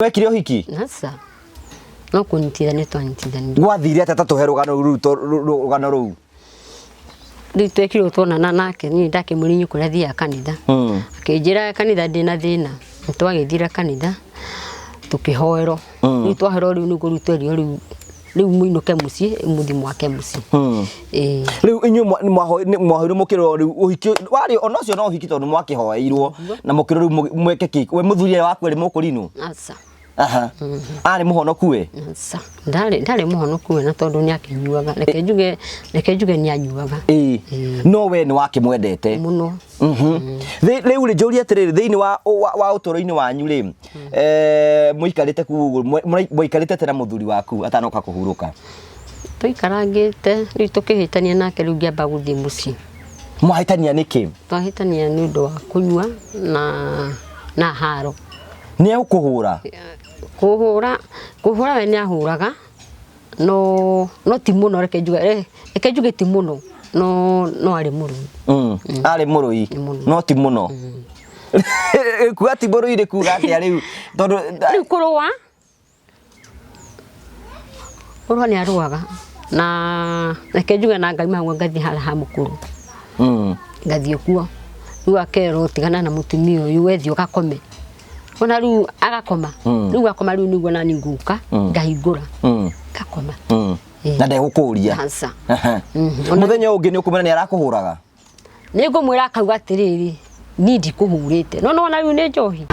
Wekire ũhiki? Aca. No kũnyitithania twanyitithanirie. Gwathire atĩa ta tũhe rũgano rũu rũgano rũu? Rĩu twekire tuonana nake niĩ ndakĩmũria kũrĩa thiaga kanitha. Akĩnjĩra kanitha ndĩna thĩna. Nĩtwagĩthire kanitha tũkĩhoerwo. Rĩu twahoerwo rĩu nĩguo rĩu twerirwo rĩu rĩu mũinũke mũciĩ mũthiĩ mwake mũciĩ. Ĩĩ. Rĩu inyuĩ mwahoirwo mũkĩrwo rĩu ũhiki warĩ ona ũcio no ũhiki tondũ mwakĩhoeirwo na mũkĩrwo rĩu mwĩke kĩ we mũthuri ũrĩa waku arĩ mũkũrinũ? Aca. Aha. Arĩ mũhonoku we? Aca. Ndarĩ ndarĩ mũhonoku we na tondũ nĩakĩnyuaga. Reke njuge reke njuge nĩanyuaga. Ĩĩ. No we nĩ wakĩmwendete? Mũno. Rĩu rĩ njũrie atĩrĩrĩ thĩinĩ wa wa ũtũũro-inĩ wanyu rĩ eh, mũikarĩte kuu ũguo mũikarĩte atĩa na mũthuri waku atanoka kũhurũka? Tũikarangĩte rĩu tũkĩhĩtania nake rĩu ngĩamba gũthiĩ mũciĩ. Mwahĩtania nĩkĩ? Twahĩtania nĩ ũndũ wa kũnyua na na haro. Nĩ egũkũhũra? Kũhũra kũhũra we nĩ ahũraga no no ti mũno reke njuge eh, reke njuge ti mũno no no arĩ mũrũi. Arĩ mũrũi Mũno. no ti mũno. Kuga ti mũrũi nĩ kuga atĩa rĩu tondũ Rĩu kũrũa kũrũa nĩ arũaga na reke njuge na ngauma hau ngathiĩ harĩa ha mũkũrũ ngathiĩ kuo rĩu akerwo tigana na mũtumia ũyũ we thiĩ ũgakome ona rĩu agakoma rĩu akoma rĩu nĩguo nani ngũka ngahingũra ngakoma Na ndegũkũria. Aca. Aha. Mũthenya ũngĩ nĩ ũkũmwĩra nĩ arakũhũraga? Nĩ ngũmwĩra akauga atĩrĩrĩ niĩ ndikũhũrĩte no nĩwona rĩu nĩ njohi.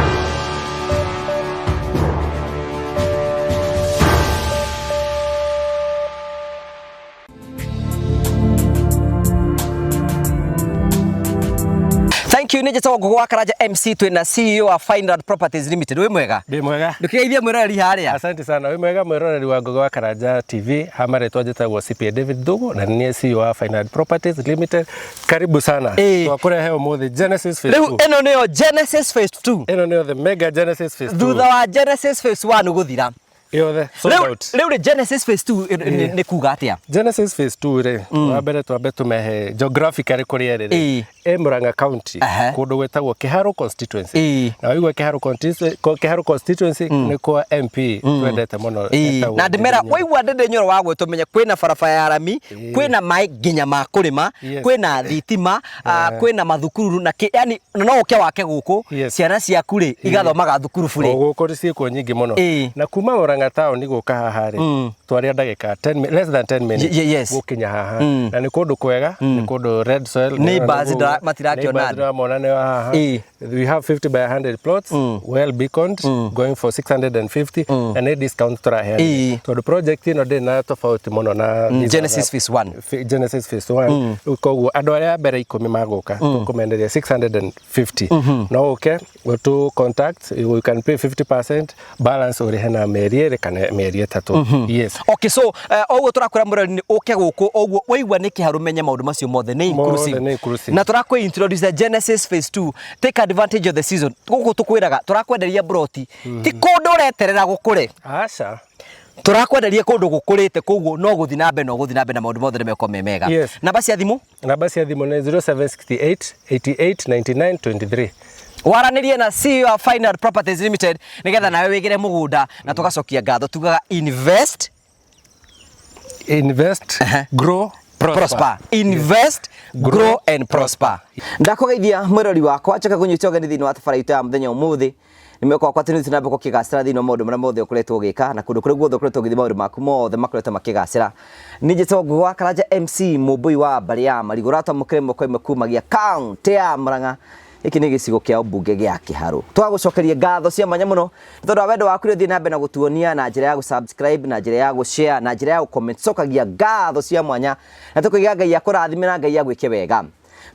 Thank you nĩ njĩtagwo Ngũgũ wa Karanja MC twĩna CEO wa Fineland Properties Limited wĩ mwega? Ndĩ mwega. Ndũkĩgeithie mwĩroreri harĩa. Asante sana. Wĩ mwega mwĩroreri wa Ngũgĩ wa Karanja TV. Ha marĩtwa njĩtagwo CPA David Thugu na nĩ niĩ CEO wa Fineland Properties Limited. Karibu sana. Ĩĩ. Twakũrehe ũmũthĩ Genesis Phase Rĩu 2. ĩno nĩyo Genesis Phase 2. Ĩno nĩyo the mega Genesis Phase 2. Thutha wa Genesis Phase 1 gũthira. Yothe sold Rĩu out. rĩu rĩ Genesis Phase 2 nĩ kuga atĩa? Genesis Phase 2 rĩ, wa mbere twambe tũmehe geographically kũrĩa ĩrĩ Ĩĩ. rĩ. Ĩ Murang'a County, Aha. kũndũ gwĩtagwo Kĩharũ constituency. Ĩĩ. Na waigua Kĩharũ constituency, Kĩharũ constituency nĩ kwa MP twendete mũno. Ĩĩ. etagwo Na ndĩmera Ndindi Nyoro. waigua Ndindi Nyoro wa gwĩtwo menye kwĩna barabara ya rami, kwĩna maĩ nginya ma kũrĩma, Yes. kwĩna thitima, kwĩna mathukuru na kĩ, yani no ũke wake gũkũ, Yes. ciana ciaku rĩ igathomaga thukuru O burĩ. gũkũ ciĩkuo nyingĩ mũno Ĩĩ. na kuma Murang'a town gũka haha rĩ twaria ndagĩka 10 less than 10 minutes Yes. gũkinya haha na nĩ kũndũ kwega nĩ kũndũ red soil Neighbors matirakĩona Neighbors andũ. ndĩramona nĩ haha Ĩĩ. we have 50 by 100 plots well beaconed going for 650 na nĩ discount tũraheana Ĩĩ. tondũ project ĩno ndĩrĩ na tofauti mũno na these Genesis other- Phase 1. Genesis Phase 1 rĩu koguo andũ arĩa a mbere ikũmi magũka tũkũmenderia 650 no ũke ũtũ contact you can pay 50% balance ũrĩhe na mĩeri ĩrĩ kana mĩeri ĩtatũ yes Okay, so oguo tũrakwĩra mũrori nĩ ũke gũkũ oguo waigua nĩ kĩharũ menye maũndũ macio mothe nĩ inclusive. nĩ inclusive. Na tũrakwĩ introduce Genesis Phase 2 take advantage of the season gũkũ tũkwĩraga tũrakwenderia broti ti kũndũ ũreterera gũkũre aca tũrakwenderia kũndũ gũkũrĩte koguo no gũthiĩ na mbere no gũthiĩ na mbere na maũndũ mothe nĩ mekorwo me mega. Yes. Namba cia thimũ namba cia thimũ nĩ 0768 88 99 23 waranĩrie na CEO wa Final Properties Limited nĩgetha nawe wĩgĩre mũgũnda na tũgacokia ngatho tugaga invest invest grow prosper, prosper invest grow and prosper ndakũgeithia mwĩrori wakwa njoke kũnyita ũgeni thĩinĩ wa tabarĩra itũ ya mũthenya ũmũthĩ nĩ mwĩhoko wakwa atĩ nĩ ũthiĩte na mbere gũkĩgacĩra thĩinĩ wa maũndũ marĩa mothe ũkoretwo ũgĩka na kũndũ kũrĩa guothe ũkoretwo ũgĩthiĩ maũndũ maku mothe makoretwo makĩgacĩra niĩ njĩtagwo Ngũgĩ wa Karanja MC mũmbũi wa mbarĩ ya marigũ ũratwamũkĩra ĩmwe kwa ĩmwe kumagia kaũntĩ ya Murang'a gĩkĩ nĩ gĩcigo kĩa ũmbunge gĩa Kĩharũ twagũcokeria ngatho cia mwanya mũno nĩ tondũ wa wendo waku ũrĩa ũthiĩ na mbere na gũtuonia na njĩra ya gũ-subscribe na njĩra ya gũ-share na njĩra ya gũ-comment cokagia ngatho cia mwanya na tũkoiga Ngai akũrathime na Ngai agwĩke wega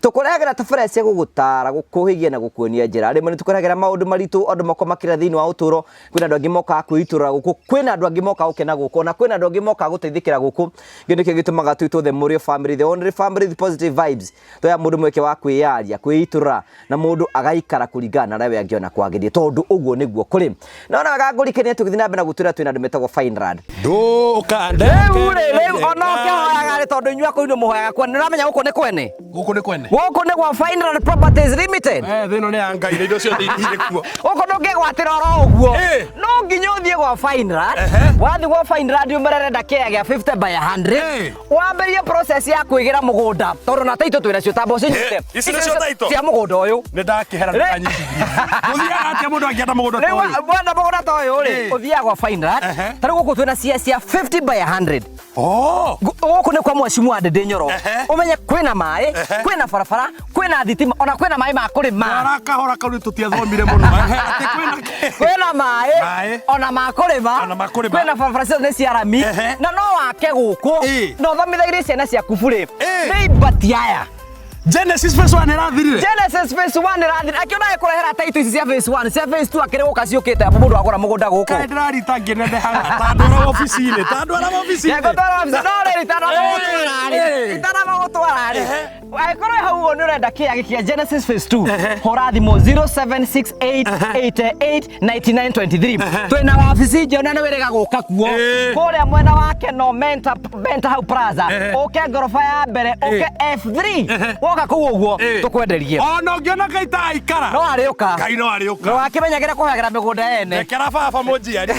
tũkũrehagĩra tabarĩra cia gũgũtara gũkũhĩgia na gũkuonia njĩra rĩmwe nĩ tũkũrehagĩra maũndũ maritũ andũ makwa makĩra thĩinĩ wa ũtũũro kwĩna andũ angĩ mokaga kwĩitũrũra gũkũ kwĩna andũ angĩ mokaga gũkena gũkũ na kwĩna andũ angĩ mokaga gũteithĩkĩra gũkũ kĩndũ nĩkĩo gĩtũmaga twĩtwo the Mũrĩo family the only family with positive vibes twoya mũndũ mweke wa kwĩyaria kwĩitũrũra na mũndũ agaikara kũringana na ũrĩa we angĩona kwagĩrĩire tondũ ũguo nĩguo kũrĩ na ona wega ngũrikania tũgĩthiĩ na mbere na gũtwĩra twĩna andũ metagwo Fineland Ndũka rĩu rĩ rĩu ona ũkĩhoyaga rĩ tondũ inyuĩ akũrũ mũhoyaga kwene nĩ ũramenya gũkũ nĩ kwene Gũkũ nĩ kwene. Mwene. Gũkũ nĩ gwa Fineland Properties Limited. Eh, thĩ ĩno nĩ ya Ngai na indo ciothe irĩ kuo. Gũkũ ndũngĩgwatĩra oro ũguo. Ĩ. No nginya ũthiĩ gwa Fineland. Ehe. Wathiĩ gwa Fineland ũmerere kĩaya gĩa 50 by 100. Ĩ. Wambĩrĩrie process ya kwĩgĩra mũgũnda tondũ na taitũ twĩna cio tamba ũcinyite. Ĩ, ici nĩcio title? Cia mũgũnda ũyũ. Nĩ ndakĩhera ndũkanyitithie. Gũthiaga atĩa mũndũ angĩenda mũgũnda ta Rĩu ũyũ? wenda mũgũnda ta ũyũ rĩ, Ĩ. ũthiaga gwa Fineland. Ehe. Ta rĩu gũkũ twĩna cia cia 50 by 100. Oh! Gũkũ nĩ kwa mheshimiwa Ndindi Nyoro. Ehe. Ũmenye kwĩna maĩ, Ehe. kwĩna barabara, kwĩna thitima, ona kwĩna maĩ ma kũrĩma. Twara kahora kau nĩ tũtiathomire mũno. Ehe, atĩ kwĩna kĩ? Kwĩna maĩ, Maĩ. ona ma kũrĩma, Ona ma kũrĩma. kwĩna barabara ciothe nĩ cia rami, Ehe. na no wake gũkũ, Ĩ. na ũthomithagĩrie ciana ciaku burĩ. Ĩ. Nĩ ibati aya. Genesis phase 1 ĩrathirire. Genesis phase 1 ĩrathira. Akĩona ekũrehera title ici cia phase 1, cia phase 2 akĩrĩ gũka ciũkĩte mũndũ agũra mũgũnda gũkũ. Kaĩ ndĩrarita ngĩnenehaga. Ta ndwara wabici-inĩ, ta ndwara wabici-inĩ. Ngũtwara wabici, no rĩrĩ itanamba gũtwara rĩ, Ĩ. itanamba gũtwara rĩ, Ehe. angĩkorwo wĩ hau ũguo nĩ ũrenda kĩaya gĩkĩ kĩa Genesis phase 2, Ehe. hũra thimũ 0768889923. Twĩna wabici njega na nĩ wĩrĩga gũka kuo. Ĩ. Kũrĩa mwena wa Keno Menta Menta hau Plaza, Ehe. ũke ngoroba ya mbere, ũke F3, woka kũu ũguo Ĩ. tũkwenderie. Ona ũngĩona Ngai ta aikara. No arĩũka. Ngai no arĩũka. No akĩmenyagĩra kũhagĩra mĩgũnda ene. Rekera baba mũnjiari.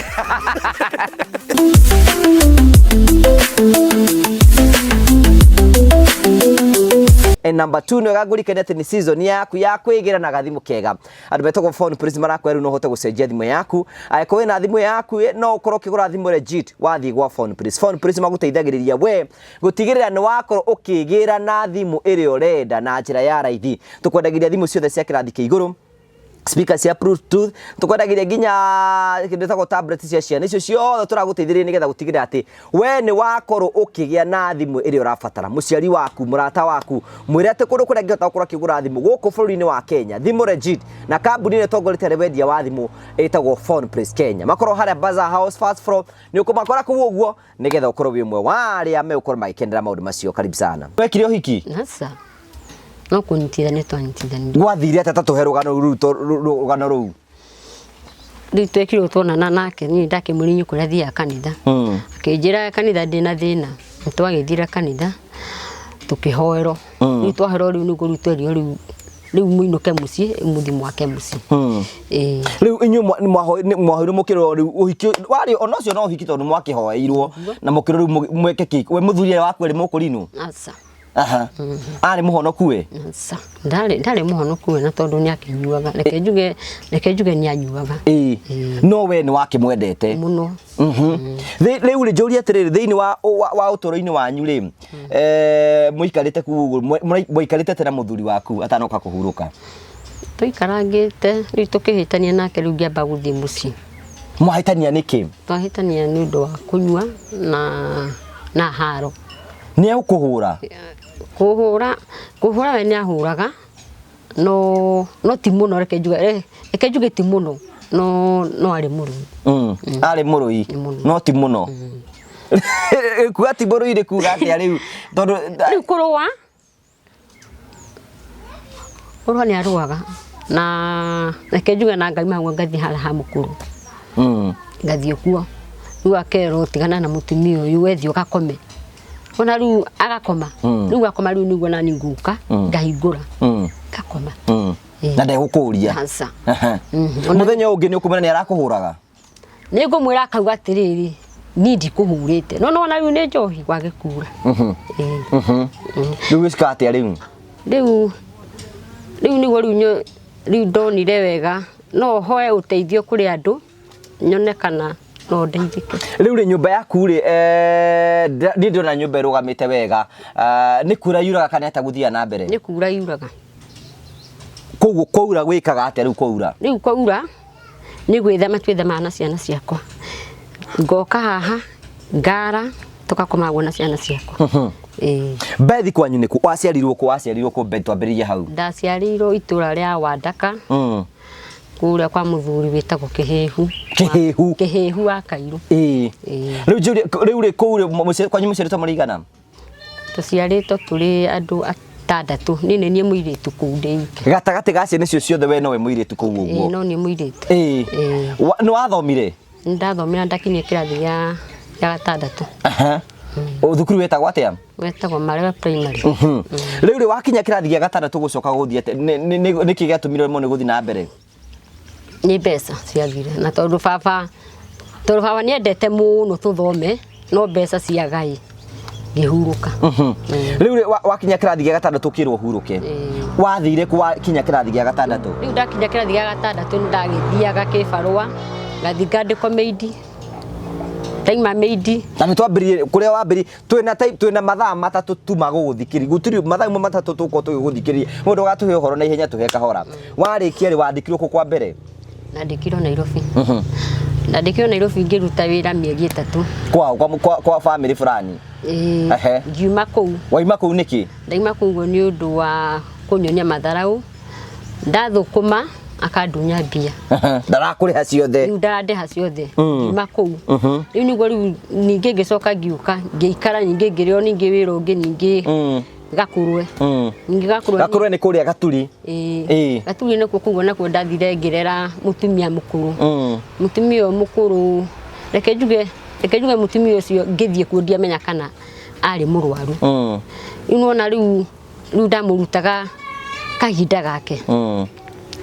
And number 2 nä wega atĩ nĩ season yaku ya kwĩgĩra na gathimũ kega. Andũ metagwo Phone Prism marakwĩra rĩu no ũhote gũcenjia thimũ yaku. Angĩkorwo wĩna thimũ yaku no ũkorwo ũkĩgũra thimũ legit wathiĩ gwa Phone Prism. Phone Prism magũteithagĩrĩria we gũtigĩrĩra nĩ wakorwo ũkĩgĩra na thimũ ĩrĩa ũrenda na njĩra ya raithi. Tũkwendagĩria thimũ ciothe cia kĩrathi kĩa igũrũ, speaker cia bluetooth, tukwendagiria nginya kindu gĩtagwo tablet cia ciana. Icio ciothe tũragũteithĩrĩria nĩgetha gũtigĩrĩra atĩ we nĩ wakorwo ũkĩgĩa na thimũ ĩrĩa ũrabatara. Mũciari waku, mũrata waku, mwĩre atĩ kũndũ kũrĩa angĩhota gũkorwo akĩgũra thimũ gũkũ bũrũri-inĩ wa Kenya, thimũ legit na kambuni ĩrĩa ĩtongoretie harĩ wendia wa thimũ ĩtagwo Phone Place Kenya. Makorwo harĩa Bazaar House first floor, nĩ ũkũmakora kũu ũguo nĩgetha ũkorwo wĩ ũmwe wa arĩa megũkorwo magĩkenera maũndũ macio. Karibu sana. Wekire ũhiki? Aca. No kũnyitithania twanyitithanirie. Gwathire atĩa? Ta tũhe rũgano rũu, rũgano rũu. Rĩu twekirwo tuonana nake, niĩ ndakĩmũrinyũ kũrĩa thiaga kanitha. Akĩnjĩra kanitha ndĩna thĩna. Nĩtwagĩthire kanitha tũkĩhoerwo. Rĩu twahoerwo rĩu nĩguo rĩu twerirwo rĩu rĩu mũinũke mũciĩ mũthiĩ mwake mũciĩ. Ĩĩ. Rĩu inyuĩ mwahoirwo mũkĩrwo rĩu ũhiki warĩ ona ũcio no ũhiki tondũ mwakĩhoeirwo na mũkĩrwo rĩu mwĩke kĩ? We mũthuri waku arĩ mũkũrinũ? Aca. Aha. Arĩ mũhonoku we? Aca. Ndarĩ mũhonoku we na tondũ nĩakĩnyuaga. Reke njuge nĩanyuaga. Ĩĩ. No we nĩ wakĩmwendete? Mũno. Rĩu rĩ njũrie atĩrĩrĩ, thĩinĩ wa wa ũtũũro-inĩ wanyu rĩ, mũikarĩte kũu ũguo, mũikarĩte atĩa na mũthuri waku atanoka kũhurũka? Tũikarangĩte rĩu tũkĩhĩtania nake rĩu ngĩamba gũthiĩ mũciĩ. Mwahĩtania nĩkĩ? Twahĩtania nĩ ũndũ wa kũnyua na haro. Nĩ egũkũhũra? Kũhũra we nĩahũraga no ti mũno, reke njuge ti mũno, no arĩ mũrũi. Arĩ mũrũi Mũno. no ti mũno. Kuga ti mũrũi nĩ kuga atĩa rĩu? Tondũ rĩu kũrũa nĩ arũaga na reke njuge na ngauma hau ngathiĩ harĩa ha mũkũrũ. Ngathiĩ kuo rĩu akerwo tigana na mũtumia ũyũ, we thiĩ ũgakome. Ona rĩu agakoma. Rĩu akoma rĩu nĩguo nani ngũka ngahingũra. Ngakoma. Na ndegũkũria. Aca. Mũthenya ũngĩ nĩ ũkũmenya nĩ arakũhũraga? Nĩ ngũmwĩra akauga atĩrĩrĩ, niĩ ndikũhũrĩte. No nĩwona rĩu nĩ njohi wagĩkura. Rĩu wĩcika atĩa rĩu? Rĩu nĩguo rĩu rĩu ndonire wega no hoe ũteithio kũrĩ andũ nyone kana no ndeithĩke. Rĩu rĩ nyũmba yaku rĩ, niĩ ndĩrona nyũmba ĩrũgamĩte wega. Nĩ kura yuraga kana atĩa gũthiaga na mbere? Nĩ kura yuraga. Koguo kwaura gwĩkaga atĩa rĩu kwaura? Rĩu kwaura nĩ gwĩthema twĩthemaga na ciana ciakwa. Ngoka haha ngara tũgakomagwo na ciana ciakwa. Ĩĩ. Bethi kwanyu nĩkũ? Waciarirwo kũ? Waciarirwo kũ Bethi? Twambĩrĩrie hau. Ndaciarĩirwo itũra rĩa Wandaka. Kũrĩa kwa mũthuri wĩtagwo Kĩhĩhu. Kĩhĩhu. Kĩhĩhu wa Kairũ. Ĩĩ. Ĩĩ. Rĩu njũrie, rĩu rĩ kũu rĩ, kwanyu mũciarĩtwo mũrĩ aigana? Tũciarĩtwo tũrĩ andũ atandatũ. Niĩ nĩ niĩ mũirĩtu kũu ndĩ wiki. Gatagatĩ ga ciana icio ciothe we nowe mũirĩtu kũu ũguo? Ĩĩ, no niĩ mũirĩtu. Ĩĩ. Ĩĩ. Nĩ wathomire? Nĩ ndathomire na ndakinyia kĩrathi gĩa gatandatũ. Aha. Thukuru wetagwo atĩa? Wetagwo Marewa Primary. Rĩu rĩ wakinya kĩrathi gĩa gatandatũ gũcoka gũthiĩ atĩa? Nĩkĩ gĩatũmire ũremwo nĩ gũthiĩ na mbere? Nĩ mbeca ciathire, na tondũ baba nĩendete mũno tũthome, no mbeca ciagai ngĩhurũka. Rĩu rĩ wakinya kĩrathi gĩa gatandatũ ũkĩrwo ũhurũke, wathire kũ wakinya kĩrathi gĩa gatandatũ? Rĩu ndakinya kĩrathi gĩa gatandatũ nĩ ndagĩthiaga kĩbarũa, ngathiĩ ngandĩkwo maid. Ndaima maid. Na nĩ twambĩrĩrie kũrĩa wambĩrĩrie, twĩna time, twĩna mathaa 3 tu ma gũgũthikĩrĩria. Gũtirĩ mathaa mamwe 3 tũgũkorwo tũgĩgũthikĩrĩria. Mũndũ ũgatũhe ũhoro na ihenya, tũhe kahora. Warĩkia rĩ, wandĩkirwo kũ kwa mbere? Nandĩkirwo Nairobi. Nandĩkirwo Nairobi ngĩruta wĩra mĩeri 3. Kwa family fulani? Ĩĩ. Ngiuma kũu. Waima kũu nĩkĩ? Ndaima kũu ũguo nĩ ũndũ wa kũnyonia matharau. Ndathũkũma akandunya mbia. Ndarakũrĩha ciothe? Rĩu ndarandĩha ciothe. Ngiuma kũu. Rĩu nĩguo rĩu ningĩ ngĩcoka ngĩũka ngĩikara, ningĩ ngĩrĩo ningĩ wĩra ũngĩ ningĩ Gakũrwe. Ningĩ Gakũrwe. Gakũrwe nĩ kũrĩa Gaturi? Ĩĩ. Ĩĩ. Gaturi nĩkuo kũguo nakuo ndathire ngĩrera mũtumia mũkũrũ. Mũtumia ũyũ mũkũrũ, reke njuge mũtumia ũcio ngĩthiĩ kuo ndiamenya kana arĩ mũrwaru. Rĩu nĩwona rĩu ndamũrutaga kahinda gake.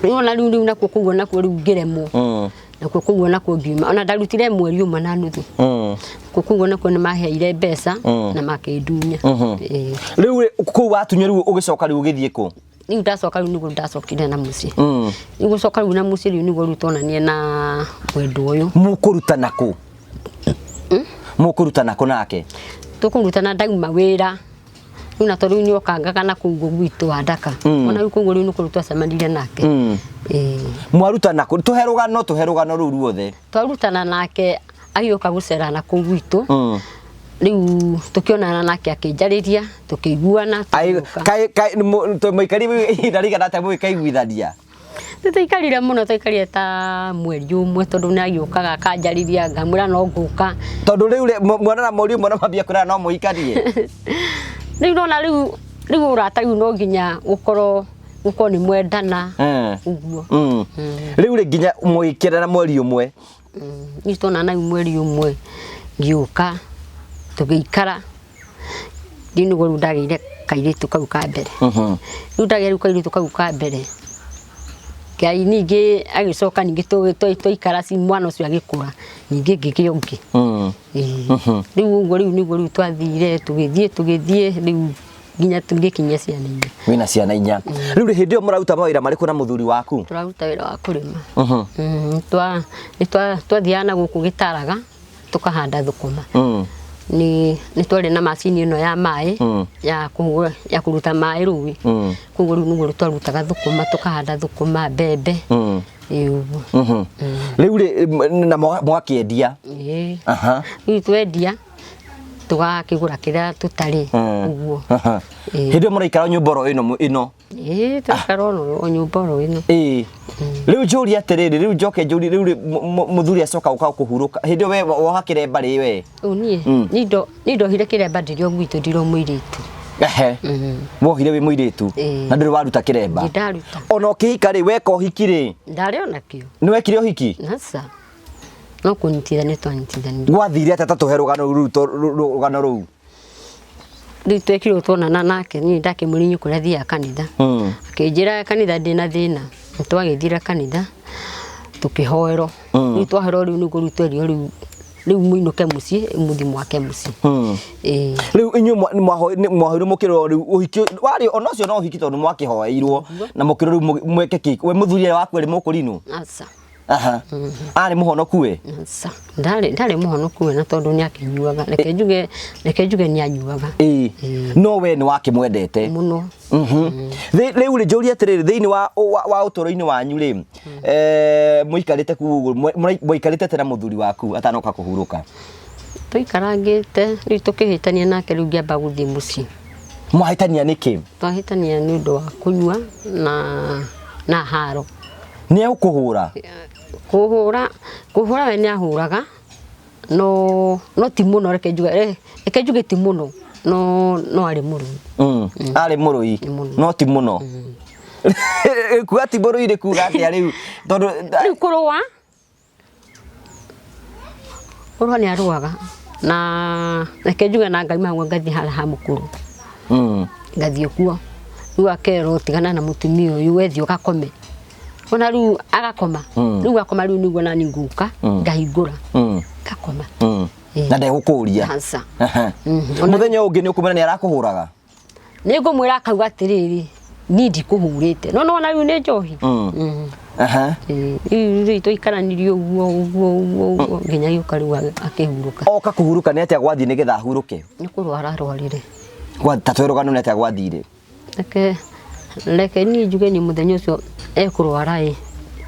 Rĩu ona rĩu nakuo kũguo nakuo rĩu ngĩremwo. Nakuo kũguo nakuo ngiuma, ona ndarutire mweri ũmwe na nuthu. Nakuo kũguo nakuo nĩ maheire mbeca na makĩndunya. Ĩĩ. Rĩu rĩ, kũu watunywo, rĩu ũgĩcoka rĩu ũgĩthiĩ kũ? Rĩu ndacoka, rĩu nĩguo ndacokire na mũciĩ. Rĩu gũcoka rĩu na mũciĩ, rĩu nĩguo rĩu twonanie na mwendwa ũyũ. Mũkũrutana kũ? Mũkũrutana kũ nake? Tũkũrutana ndauma wĩra rĩu, na tondũ rĩu nĩokangaga na kũu ũguo gwitũ wa Ndaka. Ona rĩu kũu rĩu nĩkuo twacemanirie nake. Ĩĩ. Mwarutana kũ? Tũhe rũgano rũu ruothe. Twarutana nake agĩũka gũcera na kũu gwitũ. Rĩu tũkĩonana nake akĩnjarĩria, tũkĩiguana, tũgĩũka. Kaĩ kaĩ mũikarire ihinda rĩigana atĩa mũgĩkaiguithania? Tũtiaikarire mũno, twaikarire ta mweri ũmwe, tondũ nĩ agĩũkaga akanjarĩria, ngamwĩra no ngũka. Tondũ rĩu rĩ, muonana mweri ũmwe na mambia kwĩrana no mũhikanie? Rĩu nona rĩu ũrata rĩu no nginya gũkorwo nĩ mwendana ũguo. Rĩu rĩ nginya mũgĩkĩrana mweri ũmwe? Niĩ tuonana rĩu mweri ũmwe, ngĩũka tũgĩikara. Rĩu nĩguo rĩu ndagĩire kairĩtu kau ka mbere. Rĩu ndagĩa rĩu kairĩtu kau ka mbere, Ngai ningĩ agĩcoka ningĩ twaikara ci mwana ũcio agĩkũra, ningĩ ngĩgĩa ũngĩ. Ĩĩ. Rĩu ũguo rĩu nĩguo rĩu twathire tũgĩthiĩ rĩu nginya tũgĩkinyia ciana 4. Wĩna ciana 4 rĩu rĩ, hĩndĩ ĩyo mũraruta mawĩra marĩkũ na mũthuri waku? Tũraruta wĩra wa kũrĩma. Nĩ twathiaga na gũkũ gĩtaraga tũkahanda thũkũma. Nĩ twarĩ na macini ĩno ya maĩ ya kũhũra, ya kũruta maĩ rũĩ. Koguo rĩu nĩguo twarutaga thũkũma, tũkahanda thũkũma, mbembe. Ĩĩ, ũguo. Rĩu rĩ na mwakĩendia? Ĩĩ. Rĩu twendia tũgakĩgũra kĩrĩa tũtarĩ ũguo. Ĩĩ. Hĩndĩ ĩyo mũraikara nyũmba oro ĩno ĩno? Ĩĩ, tũraikara o nyũmba oro ĩno. Ĩĩ. Rĩu njũrie atĩrĩrĩ, rĩu njoke njũrie, rĩu rĩ, mũthuri acoka gũka kũhurũka, hĩndĩ ĩyo we woha kĩremba rĩ we? Rĩu niĩ niĩ ndohire kĩremba ndĩrĩ o gwitũ, ndĩrĩ o mũirĩtu. Ehe, wohire wĩ mũirĩtu? Ĩĩ. Na ndũrĩ waruta kĩremba? Ndirĩ ndaruta. Ona ũkĩhika rĩ, weka ũhiki rĩ? Ndarĩ onakĩo. Nĩ wekire ũhiki? Aca, no kũnyitithania twanyitithanirie. Gwathire atĩa? Ta tũhe rũgano rũu, rũgano rũu. Rĩu twekirwo tuonana nake, niĩ ndakĩmũria kũrĩa thiaga kanitha. Akĩnjĩra kanitha ndĩna thĩna. Nĩ twagĩthire kanitha tũkĩhoerwo. Rĩu twahoerwo, rĩu nĩguo rĩu twerirwo rĩu mũinũke mũciĩ, mũthiĩ mwake mũciĩ. Ĩĩ. Rĩu inyuĩ mwahoirwo mũkĩrwo rĩu ũhiki warĩ ona ũcio no ũhiki, tondũ mwakĩhoeirwo na mũkĩrwo rĩu mweke kĩ? We mũthuri waku arĩ mũkũrinũ? Aca. Aha, arĩ mũhonoku we? Aca, ndarĩ mũhonoku we, na tondũ nĩ akĩnyuaga, reke njuge nĩ anyuaga. Ĩĩ, no we nĩ wakĩmwendete? Mũno. Rĩu rĩ, njũrie atĩrĩrĩ, thĩinĩ wa ũtũũro-inĩ wanyu rĩ, mũikarĩte kuu ũguo, mũikarĩte atĩa na mũthuri waku atanoka kũhurũka? Tũikarangĩte, rĩu tũkĩhĩtania nake, rĩu ngĩamba gũthiĩ mũciĩ. Mwahĩtania nĩkĩ? Twahĩtania nĩ ũndũ wa kũnyua na haro. Nĩ egũkũhũra? Kũhũra we nĩ ahũraga, no ti mũno, reke njuge ti mũno, no arĩ mũrũi. Arĩ mũrũi? Mũno. No ti mũno. Kuga ti mũrũi nĩ kuga atĩa rĩu, tondũ Rĩu kũrũa nĩ arũaga. Na reke njuge na ngauma hau ngathiĩ harĩa ha mũkũrũ. Ngathiĩ kuo rĩu akerwo tigana na mũtumia ũyũ, wethiĩ ũgakome. Ona rĩu agakoma, rĩu akoma rĩu nĩguo nani ngũka ngahingũra ngakoma. Na ndegũkũria? Aca. Mũthenya ũngĩ nĩ ũkũmwĩra nĩ arakũhũraga? Nĩ ngũmwĩra akauga atĩrĩrĩ, niĩ ndikũhũrĩte, no nĩwona rĩu nĩ njohi. Rĩu rĩu tũikaranirie ũguo ũguo ũguo ũguo nginya gĩũka rĩu akĩhurũka. Oka kũhurũka nĩ atĩa gwathiĩ nĩgetha ahurũke? Nĩ kũrwara arwarire. Ta twĩre rũgano nĩ atĩa gwathire. Reke niĩ njuge nĩ mũthenya ũcio ekũrwara ĩ,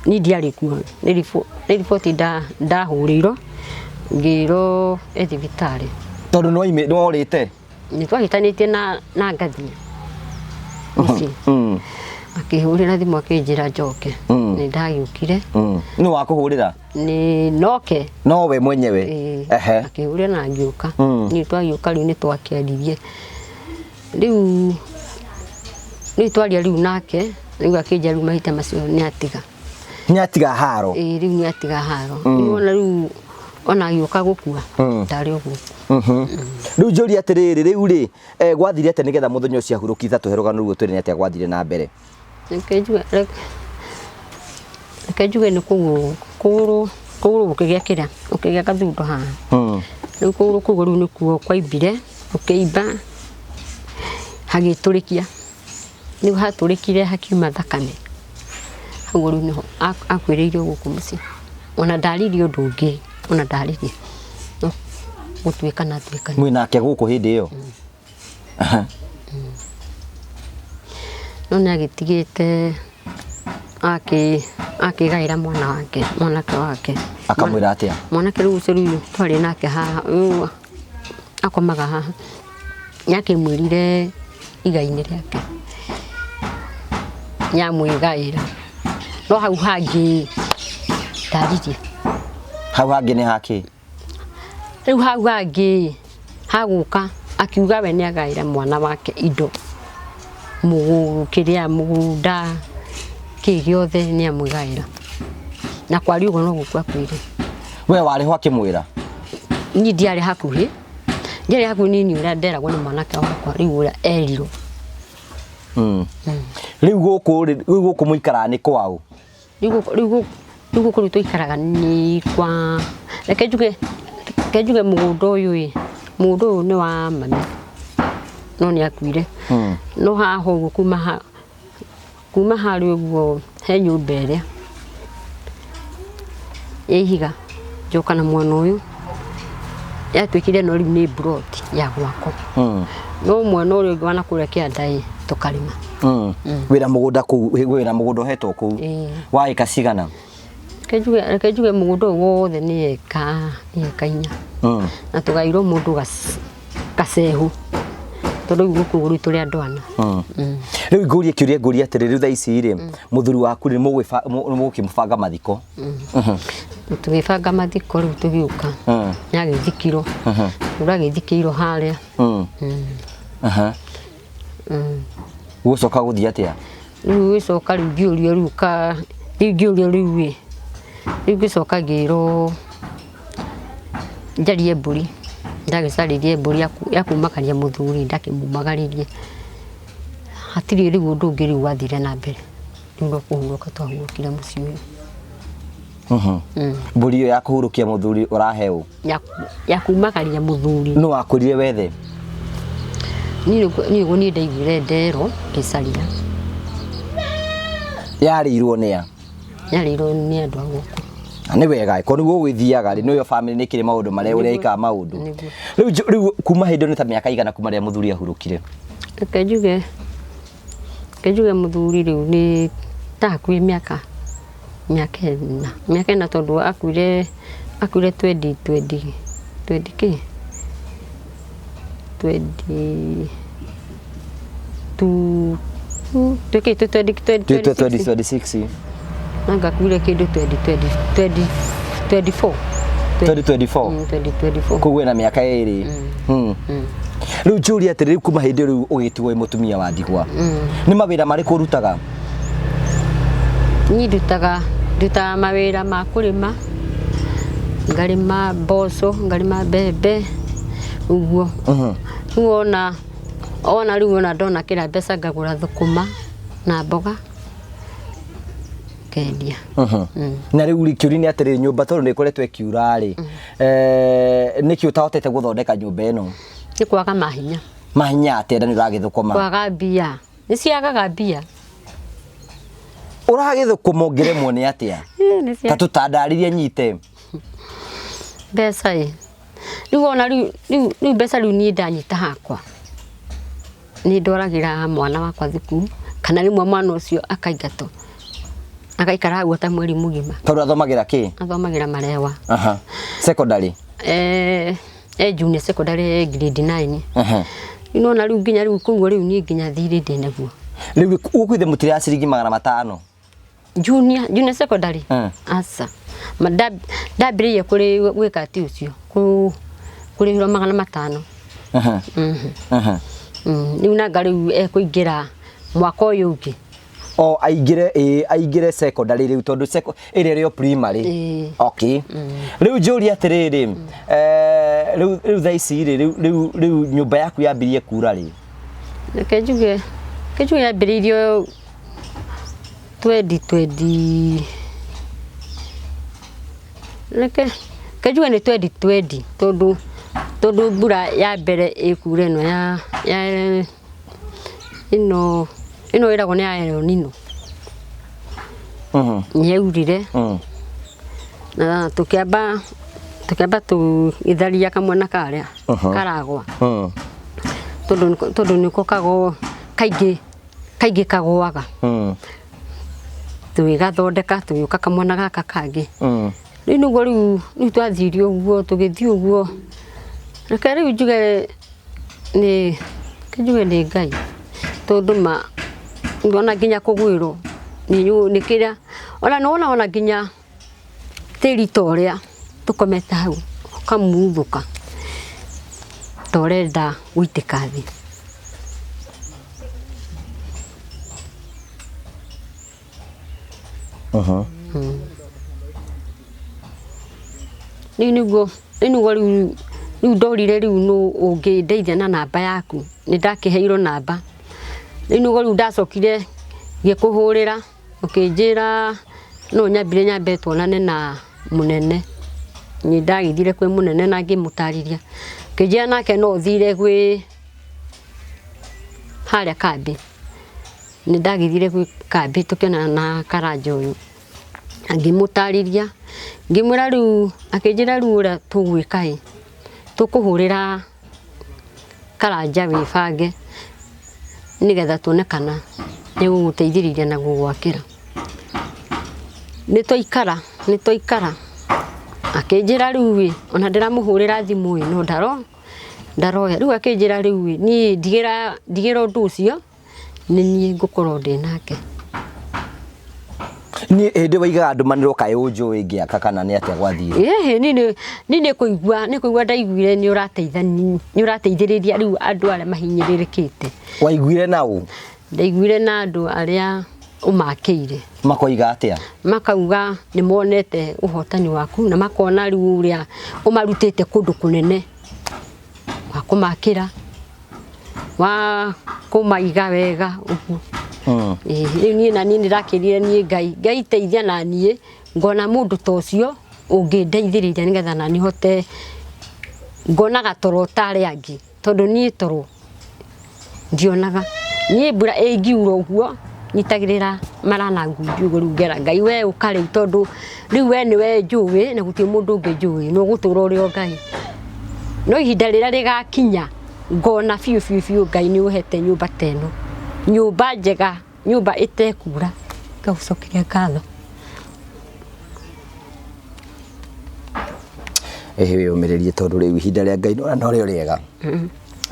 niĩ ndiarĩ kuo, nĩ riboti ndahũrĩirwo ngĩrwo e thibitarĩ. Tondũ nĩ worĩte? Nĩ twahĩtanĩtie na ngathiĩ mũciĩ. Akĩhũrĩra thimũ akĩnjĩra njoke. Nĩ ndagĩũkire. Nĩ wakũhũrĩra? Nĩ noke. No we mwenyewe? Ĩĩ. Akĩhũrĩra na ngĩũka. Niĩ twagĩũka rĩu nĩ twakĩaririe. Rĩu twaria rĩu nake, rĩu akĩnjĩra rĩu mahĩtia macio nĩ atiga. Nĩ atiga haro? Ĩĩ, rĩu nĩ atiga haro. Rĩu ona rĩu ona agĩũka gũkua ndarĩ ũguo. Rĩu njũrie atĩrĩrĩ, rĩu rĩ, gwathire atĩa nĩgetha mũthenya ũcio ahurũkire? Ta tũhe rũgano rũu twĩre nĩ atĩa gwathire na mbere. Reke njuge nĩ kũgũrũ gũkĩgĩa kĩrĩa, gũkĩgĩa gathundo haha. Rĩu kũgũrũ kũu rĩu nĩkuo kwaimbire, gũkĩimba, hagĩtũrĩkia. Rĩu hatũrĩkire hakiuma thakame. Hau rĩu nĩho akuĩrĩire gũkũ mũciĩ. Ona ndaririe ũndũ ũngĩ, ona ndaririe. No gũtuĩka na atuĩka. Mwĩ nake gũkũ hĩndĩ ĩyo? No nĩ agĩtigĩte akĩgaĩra mwana wake, mwanake wake. Akamwĩra atĩa? Mwanake rĩu ũcio rĩu twarĩ nake haha, rĩu akomaga haha. Nĩ akĩmwĩrire igai-inĩ rĩake. Nĩamwĩgaĩra. No hau hangĩ ndaririe. Hau hangĩ nĩ hakĩ? Rĩu hau hangĩ hagũka akiuga we nĩagaĩra mwana wake indo. Kĩrĩa mũgũnda kĩ gĩothe nĩamwĩgaĩra. Na kwaria ũguo no gũkua akuire. We warĩ ho akĩmwĩra? Niĩ ndiarĩ hakuhĩ. Ndiarĩ hakuhĩ niĩ ũrĩa nderagwo nĩ mwanake wakwa rĩu ũrĩa erirwo. Rĩu gũkũ rĩ, rĩu gũkũ mũikaraga nĩ kwaũ? Rĩu gũkũ rĩu tũikaraga nĩ kwa, reke njuge mũgũnda ũyũ ĩ, mũgũnda ũyũ nĩ wa mami. No nĩ akuire. No haha ũguo kuma harĩa ũguo he nyũmba ĩrĩa ya ihiga njoka na mwena ũyũ yatuĩkire no rĩu nĩ plot ya gwakwo. No mwena ũrĩa ũngĩ wa na kũrĩa kĩanda ĩ tũkarĩma. Wĩra mũgũnda kũu, wĩra mũgũnda ũhetwo kũu. Wa ĩka cigana? Reke njuge mũgũnda ũyũ wothe nĩ eka 4. Na tũgairwo mũndũ gacehu. Tondũ rĩu gũkũ rĩu tũrĩ andũ ana. Rĩu ngũrie kĩũria, ngũrie atĩrĩ, rĩu thaa ici rĩ, mũthuri waku rĩ, mũgũkĩmũbanga mathiko? Tũgĩbanga mathiko rĩu tũgĩũka. Nĩagĩthikirwo. Ũragĩthikĩirwo harĩa. Gũcoka gũthiĩ atĩa? Rĩu gũcoka rĩu ngĩũrio rĩu ka, rĩu ngĩũrio rĩu ĩ, rĩu ngĩcoka ngĩrwo njarie mbũri. Ndagĩcaririe mbũri ya kumakaria mũthuri, ndakĩmumagaririe. Hatirĩ rĩu ũndũ ũngĩ rĩu wathire na mbere. Rĩu no kũhurũka twahurũkire mũciĩ ũyũ. Mbũri ĩyo ya kũhurũkia mũthuri ũraheo? Ya kumakaria mũthuri. Nũ wakwĩrire wethe? Niĩ nĩguo niĩ ndaiguire nderwo ngĩcaria. Yarĩirwo nĩ a? Yarĩirwo nĩ andũ a gũkũ. Na nĩ wega, ko nĩguo ũgĩthiaga rĩ, nĩyo family nĩ kĩrĩ maũndũ marĩa ũreka maũndũ. Rĩu kuma hĩndĩ ĩyo nĩ ta mĩaka igana kuma rĩrĩa mũthuri ahurũkire? Reke njuge mũthuri rĩu nĩ ta hakuhĩ mĩaka ĩna. Mĩaka ĩna tondũ akuire twenty twenty, twenty kĩ? Twenty two, twĩkĩ, twenty twenty Twenty twenty twenty six. Nanga akuire kĩndũ twenty twenty, twenty twenty four. 2024. 2024. Koguo ena mĩaka ĩrĩ. Rĩu njũrie atĩrĩ, rĩu kuma hĩndĩ ĩyo rĩu ũgĩtigwo wĩ mũtumia wa ndigwa, nĩ mawĩra marĩkũ ũrutaga? Niĩ ndutaga mawĩra ma kũrĩma, ngarĩma mboco, ngarĩma mbembe, Ũguo rĩu ona ona rĩu ona ndona kĩrĩa mbeca ngagũra thũkũma na mboga ngendia. Na rĩu rĩ, kĩũria nĩ atĩrĩrĩ, nyũmba tondũ nĩ ĩkoretwo ĩkiura rĩ, nĩkĩ ũtahotete gũthondeka nyũmba ĩno? Nĩ kwaga mahinya. Mahinya atĩa na nĩ ũragĩthũkũma? Kwaga mbia, nĩ ciagaga mbia. Ũragĩthũkũma ũngĩremwo nĩ atĩa? Nĩ Ta tũtandarĩrie nyite. Mbeca ĩ rĩu ona rĩu rĩu rĩu mbeca rĩu niĩ ndanyita hakwa nĩ ndwaragĩra mwana wakwa thukuru, kana rĩmwe mwana ũcio akaingatwo agaikara hau ta mweri mũgima. Tondũ athomagĩra kĩ? Athomagĩra Marewa. Aha. Secondary? Junior secondary, grade 9. Rĩu nona rĩu nginya rĩu koguo rĩu niĩ nginya thirĩ ndĩ naguo. Rĩu ũkuithe mũtire ya ciringi 500? Junior secondary. Aca. Ndambĩrĩirie kũrĩ gwĩka atĩ ũcio kũrĩhĩrwo 500. Rĩu nanga rĩu ekũingĩra mwaka ũyũ ũngĩ. O aingĩre, ĩ aingĩre secondary rĩu tondũ ĩrĩa ĩrĩ o primary. Okay. Rĩu njũrie atĩrĩrĩ, rĩu thaa ici rĩ, rĩu nyũmba yaku yambirie kura rĩ? Reke njuge yambĩrĩirio 2020, reke njuge nĩ 2020, tondũ mbura ya mbere ĩkura ĩno ya ĩno ĩno ĩragwo nĩ ya El Nino. Nĩ yaurire. Na tũkĩamba tũgĩtharia kamwena karĩa karagwa. Tondũ nĩko kagwo kaingĩ, kaingĩ kagwaga. Tũgĩgathondeka, tũgĩũka kamwena gaka kangĩ. Rĩu nĩguo rĩu twathire ũguo, tũgĩthiĩ ũguo. Reke rĩu njuge nĩ, reke njuge nĩ Ngai. Tondũ ma, ona nginya kũgwĩrwo, nĩ kĩrĩa, ona nĩwona ona nginya tĩri ta ũrĩa tũkomete hau, ũkamuthũka ta ũrenda gũitĩka thĩ. Rĩu nĩguo, rĩu nĩguo rĩu, rĩu ndorire rĩu nũ ũngĩndeithia na namba yaku, nĩ ndakĩheirwo namba. Rĩu nĩguo rĩu ndacokire ngĩkũhũrĩra, ũkĩnjĩra no nyambire nyambe tuonane na mũnene. Nĩ ndagĩthire kwĩ mũnene na ngĩmũtarĩria. Akĩnjĩra nake no ũthire gwĩ harĩa kambĩ. Nĩ ndagĩthire gwĩ kambĩ tũkĩonana na Karanja ũyũ. Ngĩmũtarĩria, ngĩmwĩra rĩu, akĩnjĩra rĩu ũrĩa tũgwĩka ĩ, tũkũhũrĩra Karanja wĩbange nĩgetha tuone kana nĩegũgũteithĩrĩria na gũgwakĩra. Nĩ twaikara, nĩ twaikara. Akĩnjĩra rĩu ĩ, ona ndĩramũhũrĩra thimũ ĩ, no ndaroya. Rĩu akĩnjĩra rĩu ĩ, niĩ ndigĩra ũndũ ũcio, nĩ niĩ ngũkorwo ndĩ nake. Niĩ hĩndĩ waigaga ndũmanĩrwo kaĩ ũnjũĩ ngĩaka kana nĩ atĩa gwathire? Ĩhĩ, niĩ nĩ kũigua, nĩ kũigua ndaiguire nĩ ũrateithani, nĩ ũrateithĩrĩria rĩu andũ arĩa mahinyĩrĩrĩkĩte. Waiguire na ũ? Ndaiguire na andũ arĩa ũmakĩire. Makoiga atĩa? Makauga nĩ monete ũhotani waku na makona rĩu ũrĩa ũmarutĩte kũndũ kũnene wa kũmakĩra, wa kũmaiga wega ũguo. Rĩu niĩ na niĩ nĩndakĩrire niĩ Ngai, Ngai teithia na niĩ ngona mũndũ ta ũcio ũngĩndeithĩrĩria nĩgetha na niĩ hote ngonaga toro ta arĩa angĩ, tondũ niĩ toro ndionaga. Niĩ mbura ĩngiura ũguo nyitagĩrĩra mara na ngundi ũguo rĩu ngera Ngai we ũka rĩu, tondũ rĩu we nĩwe njũĩ na gũtirĩ mũndũ ũngĩ njũĩ, no ũgũtũra ũrĩ o Ngai. No ihinda rĩrĩa rĩgakinya ngona biũ biũ biũ Ngai nĩ ũhete nyũmba ta ĩno, nyũmba njega, nyũmba ĩtekura, ngagũcokeria ngatho. Ĩhĩ wĩyũmĩrĩrie tondũ rĩu ihinda rĩa Ngai no rĩo rĩega.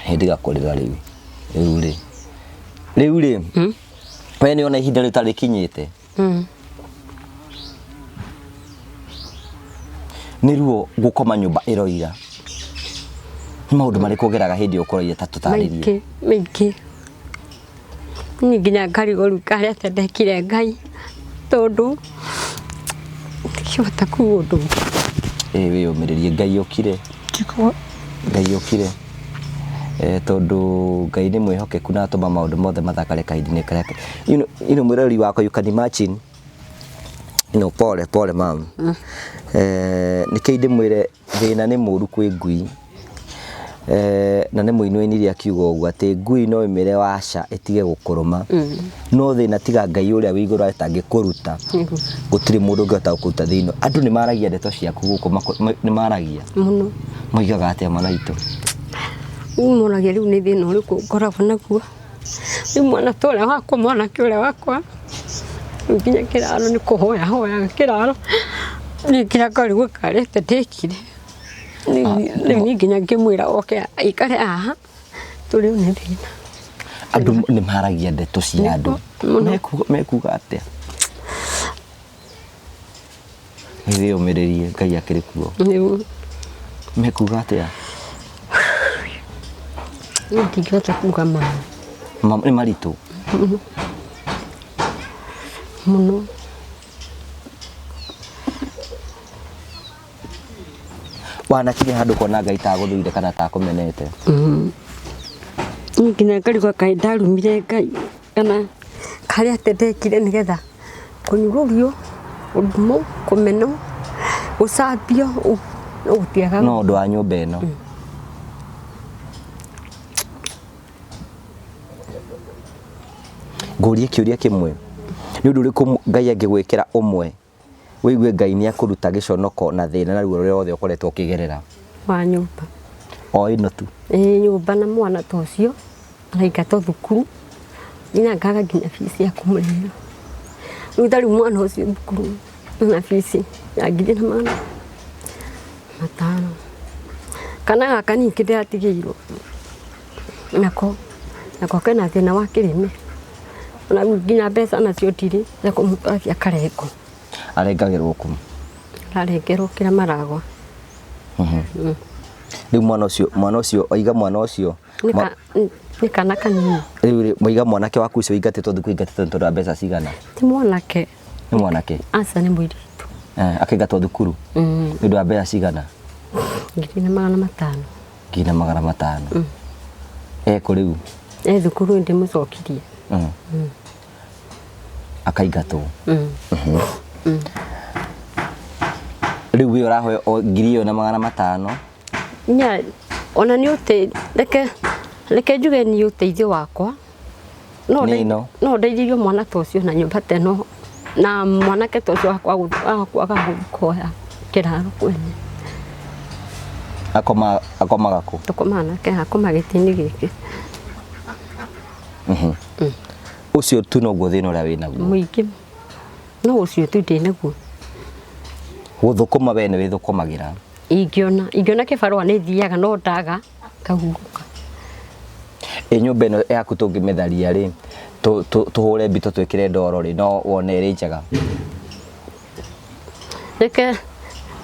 Hĩndĩ gakũrĩra rĩu. Rĩu rĩ. Rĩu rĩ. We nĩ ona ihinda rĩu tarĩkinyĩte. Nĩ ruo gũkoma nyũmba ĩroira. Nĩ maũndũ marĩkũ ũgeraga hĩndĩ ĩyo ũkũroira ta tũtarĩrie? Maingĩ, maingĩ. Niĩ nginya ngarigwo rĩu karĩa atĩa ndekire Ngai, tondũ ndingĩhota kuga ũndũ ũngĩ. Ĩĩ wĩyũmĩrĩrie, Ngai okire. Njiguo. Ngai okire. Tondũ Ngai nĩ mwĩhokeku na atũma maũndũ mothe mathakare kahinda-inĩ karĩa mwĩroreri wakwa, you can imagine, pole pole mam. Nĩkĩo ndĩmwĩre thĩna nĩ mũru kwĩ ngui. Na nĩ mũini wainire akiuga ũguo atĩ ngui no ĩmĩre waca ĩtige gũkũrũma, no thĩna tiga Ngai ũrĩa wĩ igũrũ atangĩkũruta, gũtirĩ mũndũ ũngĩhota gũkũruta thĩinĩ. Andũ nĩ maragia ndeto ciaku gũkũ, nĩ maragia mũno. Moigaga atĩa, mwana witũ? Rĩu moragia rĩu nĩ thĩna ũrĩkũ ngoragwo naguo. Rĩu mwana ta ũrĩa wakwa, mwanake ũrĩa wakwa, rĩu nginya kĩraro nĩ kũhoya hoyaga kĩraro, niĩ kĩrĩa ngarigwo karĩte ndĩkire. Rĩu niĩ nginya ngĩmwĩra oke aikare haha tũrĩo nĩ thĩna. Andũ nĩ maragia ndeto cia andũ. Mũno. Mekuga atĩa? Wĩyũmĩrĩrie, Ngai akĩrĩ kuo. Nĩguo. Mekuga atĩa? Niĩ ndingĩhota kuga ma. Nĩ maritũ. Mũno. Wanakinya handũ kona Ngai tagũthũire kana takũmenete? Niĩ nginya ngarigwo kaĩ ndarumire Ngai kana karĩa atĩ ndekire nĩgetha kũnyũrũrio, ũndumũ, kũmenwo, gũcambio, no gũtiagaga. No ũndũ wa nyũmba ĩno. Ngũrie kĩũria kĩmwe. Nĩ ũndũ ũrĩkũ Ngai angĩgwĩkĩra ũmwe wĩigue Ngai nĩ akũruta gĩconoko na thĩna na ruo rũrĩa rwothe ũkoretwo ũkĩgerera? Wa nyũmba. O ĩno tu? Ĩĩ, nyũmba na mwana ta ũcio araingatwo thukuru, nginya ngaga nginya bici ya kũmũrĩhĩra. Rĩu ta rĩu mwana ũcio thukuru na bici ya 1500. Kana gaka ningĩ ndĩratigĩirwo nako kena thĩna wa kĩrĩmĩ. Ona rĩu nginya mbeca nacio ndirĩ cia kũmũtwarithia akarengo. Arengagĩrwo kũ? Ararengerwo kĩrĩa maragwa. Rĩu mwana ũcio oiga mwana ũcio Nĩ kana kanini. Rĩu rĩ, moiga mwanake waku ũcio ũingatĩtwo thukuru, aingatĩtwo nĩ tondũ wa mbeca cigana? Ti mwanake. Nĩ mwanake? Aca, nĩ mũirĩtu. Akaingatwo thukuru nĩ ũndũ wa mbeca cigana? 1500. 1500. Ekũ rĩu? E thukuru, ndĩmũcokirie. Akaingatwo. Rĩu we ũrahoya o 1500? Nya ona nĩ ũte reke njuge nĩ ũteithio wakwa no Nĩ ĩno? No ndeithĩrio mwana ta ũcio na nyũmba ta ĩno na mwanake ta ũcio wakwa kwaga kũhoya kĩraro kwene. Akomaga kũ? Tũkomaga nake, akoma gĩtĩ-inĩ gĩkĩ. Ũcio tu noguo thĩna ũrĩa wĩnaguo? Mũingĩ, no ũcio tu ndĩ naguo. Gũthũkũma we nĩ wĩthũkũmagĩra? Ingĩona kĩbarũa nĩ thiaga, no ndaga ngahurũka. Ĩ nyũmba ĩno yaku tũngĩmĩtharia rĩ, tũhũre mbito, twĩkĩre ndoro rĩ, no wone ĩrĩ njega?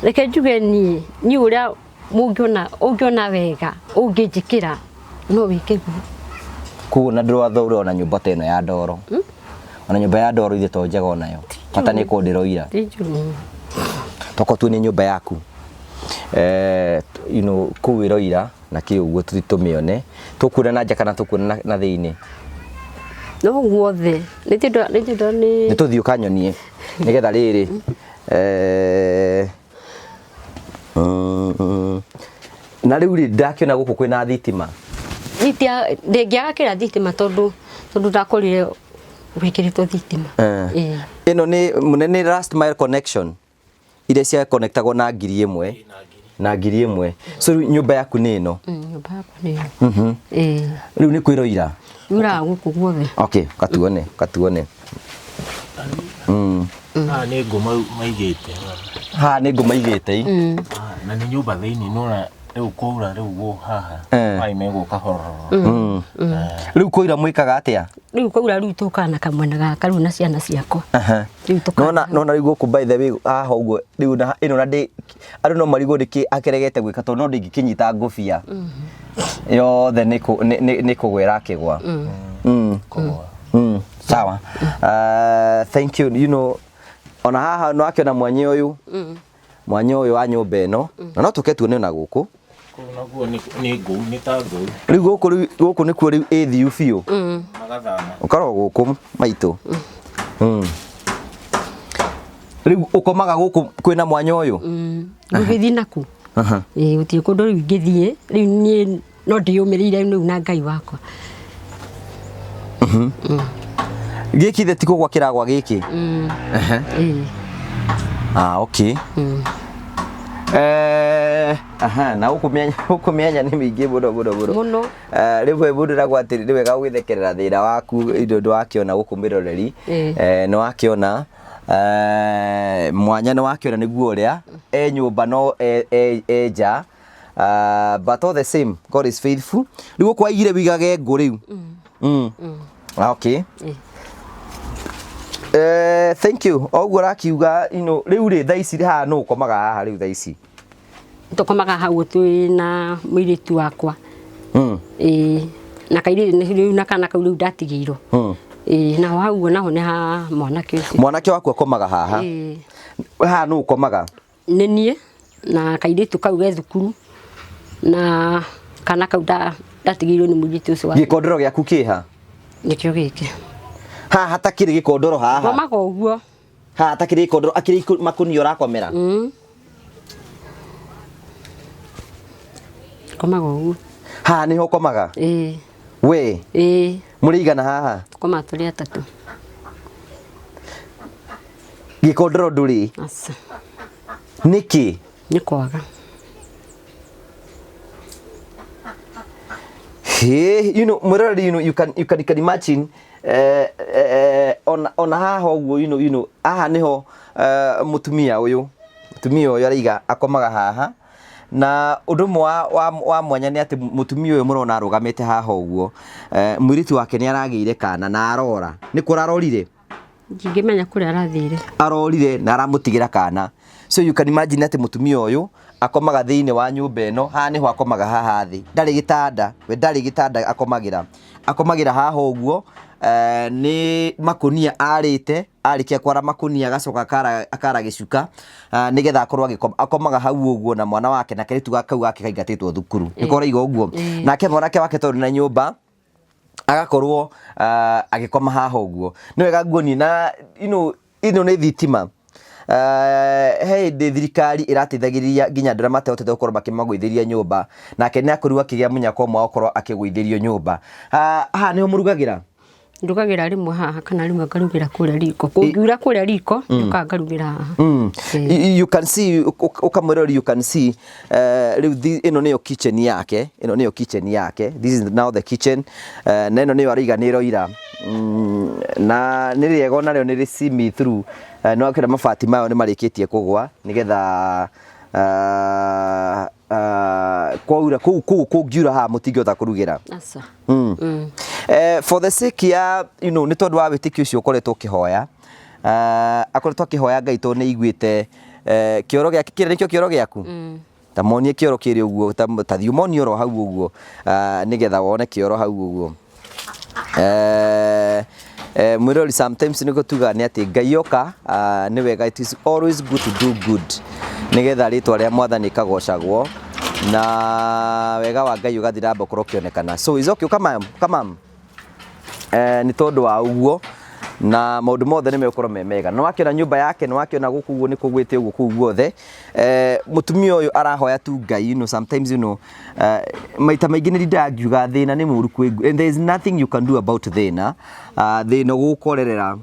Reke njuge niĩ ũrĩa mũngĩona, ũngĩona wega ũngĩnjĩkĩra, no wĩke guo. Koguo na ndũrathũra ona nyũmba ta ĩno ya ndoro? Ona nyũmba ya ndoro ithe to njega onayo, bata nĩ ĩkorwo ndĩroira. Ti njũru. Tokorwo tu nĩ nyũmba yaku kũu ĩroira na kĩ ũguo, tũthiĩ tũmĩone. Tũkuona na nja kana tũkuona na thĩinĩ? No guothe, nĩ tondũ nĩ Nĩ tũthiĩ ũkanyonie nĩgetha rĩrĩ na rĩu rĩ, ndakĩona gũkũ kwĩna thitima. Ndĩngĩaga kĩrĩa thitima tondũ ndakorire gwĩkĩrĩtwo thitima. Ĩĩ. Ĩno nĩ mũnene last mile connection iria cia connectagwo na 1000 na 1000. So rĩu nyũmba yaku nĩ ĩno? Nyũmba yakwa nĩ ĩno. Ĩĩ. Rĩu nĩ kwĩroira? Yuraga gũkũ guothe. Okay, katuone katuone. Haha nĩ ngũ maigĩte. Haha nĩ ngũ maigĩte i. Ah, na nĩ nyũmba thĩinĩ nona rĩu kwaura rĩu haha maĩ megũka hororo. Rĩu kwaura mwĩkaga atĩa? Rĩu kwaura rĩu tũkaga na kamwena gaka rĩu na ciana ciakwa. Rĩu tũkaga. Nona rĩu gũkũ, by the way, haha ũguo rĩu na ĩno na ndĩ andũ no marigwo nĩkĩ akeregete gwĩka, tondũ no ndĩngĩkĩnyita ngũbia yothe nĩ kũgwa ĩrakĩgwa. Kũgwa. Sawa. Thank you. Ona haha no akĩona mwanya ũyũ, mwanya ũyũ wa nyũmba ĩno, na no tũke tuone ona gũkũ. Kũu naguo nĩ nĩ ngũu, nĩ ta ngũu. Rĩu gũkũ, rĩu gũkũ nĩkuo rĩu ĩthiu biũ. Magathama. Ũkoragwo gũkũ maitũ. Rĩu ũkomaga gũkũ kwĩna mwanya ũyũ? Ngũgĩthiĩ naku. Ĩĩ, gũtirĩ kũndũ rĩu ingĩthiĩ, rĩu niĩ no ndĩyũmĩrĩire rĩu na Ngai wakwa. Gĩkĩ ithe ti kũgwa kĩragwa gĩkĩ? Ĩĩ. Ah, okay. Aha, na gũkũ mĩanya, gũkũ mĩanya nĩ mĩingĩ mũno mũno mũno. Mũno. Rĩmwe mũndũ eragwo atĩrĩ, nĩ wega gwĩthekerera thĩna waku indo ndũ wakĩona gũkũ mĩroreri. Nĩ wakĩona mwanya, nĩ wakĩona nĩguo ũrĩa e nyũmba no e nja. But all the same, God is faithful. Rĩu gũkũ waigire wigage ngũ rĩu. Ah, okay. Thank you. Oguo ũrakiuga, you know, rĩu rĩ thaa ici haha nũ ũkomaga haha rĩu thaa ici? Tũkomaga hau twĩ na mũirĩtu wakwa. Ĩĩ, na kairĩtu rĩu na kana kau rĩu ndatigĩirwo. Ĩĩ, naho hau naho nĩ ha mwanake ũcio. Mwanake waku akomaga haha? Ĩĩ. Haha nũ ũkomaga? Nĩ niĩ na kairĩtu kau ge thukuru na kana kau ndatigĩirwo nĩ mũirĩtu ũcio wa. Gĩkondoro gĩaku kĩha? Nĩkĩo gĩkĩ. Haha hatakĩrĩ gĩkondoro haha? Ngomaga ũguo. Haha hatakĩrĩ gĩkondoro, akĩrĩ makũnia ũrakomera? Ngomaga ũguo. Haha nĩho ũkomaga? Ĩĩ. We? Ĩĩ. Mũrĩ igana haha? Tũkomaga tũrĩ atatũ. Gĩkondoro ndũrĩ? Aca. Nĩkĩ? Nĩ kwaga. Hey, you know, mwĩroreri, you know, you can imagine ona haha ũguo, you know, haha nĩho mũtumia ũyũ araiga akomaga haha. Na ũndũ ũmwe wa mwanya nĩ atĩ mũtumia ũyũ mũrona arũgamĩte haha ũguo, mũirĩtu wake nĩ aragĩire kana na arora. Nĩ kũrarorire? Ndingĩmenya kũrĩa arathire. Arorire na aramũtigĩra kana. So you can imagine atĩ mũtumia ũyũ akomaga thĩinĩ wa nyũmba ĩno. Haha nĩho akomaga, haha thĩ. Ndarĩ gĩtanda, we ndarĩ gĩtanda akomagĩra. Akomagĩra haha ũguo, nĩ makũnia arĩte, arĩkia kwara makũnia agacoka akara gĩcuka, nĩgetha akorwo agĩkoma. Akomaga hau ũguo na mwana wake na kairĩtu kau gake kaingatĩtwo thukuru. Nĩko ũraiga ũguo. Nake mwanake wake tondũ na nyũmba agakorwo agĩkoma haha ũguo. Nĩ wega nguonie na you know, ĩno nĩ thitima. He hĩndĩ thirikari ĩrateithagĩrĩria nginya andũ arĩa matehotete gũkorwo makĩmagũithĩria nyũmba, nake nĩ akorirwo akĩgĩa mũnyaka ũmwe wa gũkorwo akĩgũithĩrio nyũmba. Haha nĩho mũrugagĩra? Ndugagĩra rĩmwe haha kana rĩmwe ngarugĩra kũrĩa riko. Kũngiura kũrĩa riko, njokaga ngarugĩra haha. You can see, ũkamwĩrori, you can see rĩu ĩno nĩyo kitchen yake, ĩno nĩyo kitchen yake. This is now the kitchen. Na ĩno nĩyo araiga nĩ ĩroira. Na nĩ rĩega onarĩo nĩ rĩ see me through. Nĩ wakĩona mabati mayo nĩ marĩkĩtie kũgwa nĩgetha kwaura kũu kũngiura haha mũtingĩhota kũrugĩra. Aca. For the sake ya, you know, nĩ tondũ wa wĩtĩkio ũcio ũkoretwo ũkĩhoya, akoretwo akĩhoya Ngai tondũ nĩ aiguĩte kĩoro gĩake. Kĩrĩa nĩkĩo kĩoro gĩaku? Ta monie kĩoro kĩrĩ ũguo, ta thiĩ ũmonie oro hau ũguo, nĩgetha wone kĩoro hau ũguo. Mwĩrori, sometimes nĩguo tugaga nĩ atĩ Ngai oka, nĩ wega, it is always good to do good nĩgetha rĩtwa rĩa Mwathani rĩkagocagwo na wega wa Ngai ũgathiĩ na mbere gũkorwo ũkĩonekana. So it's okay, ũka come. Nĩ tondũ wa ũguo na maũndũ mothe nĩ megũkorwo me mega. Nĩ wakĩona nyũmba yake, nĩ wakĩona gũkũ ũguo nĩ kũgwĩte ũguo kũu guothe. Mũtumia ũyũ arahoya tu Ngai, you know, sometimes, you know, maita maingĩ nĩ ndindaga ngiuga thĩna nĩ mũru kwĩ, and there is nothing you can do about thĩna. Thĩna ũgũkorerera.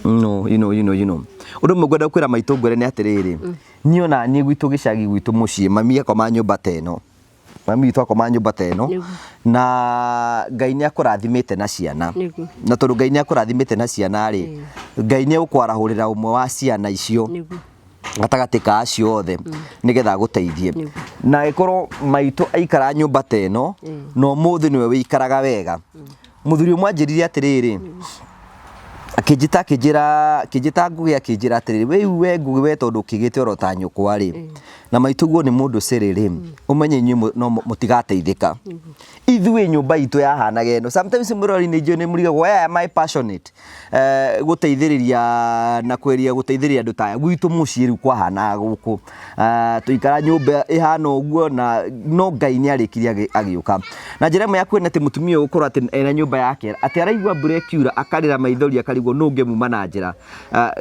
No, you know, you know, you know. Ũndũ ũmwe ngwenda kwĩra maitũ ngwĩre nĩ atĩrĩrĩ, niĩ ona niĩ gwitũ gĩcagi gwitũ mũciĩ, mami akoma nyũmba ta ĩno. Mami witũ akoma nyũmba ta ĩno. Na Ngai nĩ akũrathimĩte na ciana. Na tondũ Ngai nĩ akũrathimĩte na ciana rĩ, Ngai nĩ egũkwarahũrĩra ũmwe wa ciana icio gatagatĩ ka acio othe nĩgetha agũteithie. Na angĩkorwo maitũ aikara nyũmba ta ĩno na ũmũthĩ nĩwe wĩikaraga wega. Mũthuri ũmwe anjĩrire atĩrĩrĩ, Akĩnjĩta akĩnjĩra akĩnjĩta Ngũgĩ akĩnjĩra atĩrĩrĩ, we we Ngũgĩ we tondũ ũkĩgĩte oro ta nyũkwa rĩ, na maitũguo nĩ mũndũ cĩrĩ rĩ, ũmenye inyuĩ no mũtigateithĩka. Ithuĩ nyũmba itũ yahanaga ĩno. Sometimes mũrori nĩ njũĩ nĩ mũrigagwo why am I passionate gũteithĩrĩria na kweria gũteithĩrĩria andũ ta aya. Gwitũ mũciĩ rĩu kwahanaga gũkũ. Tũikara nyũmba ĩhana ũguo na no Ngai nĩ arĩkirie agĩũka. Na njĩra ĩmwe ya kuona atĩ mũtumia ũyũ gũkorwo atĩ ena nyũmba yake, atĩ araigua mbura ĩkiura akarĩra maithori akarigwo nũ ũngĩmuma na njĩra.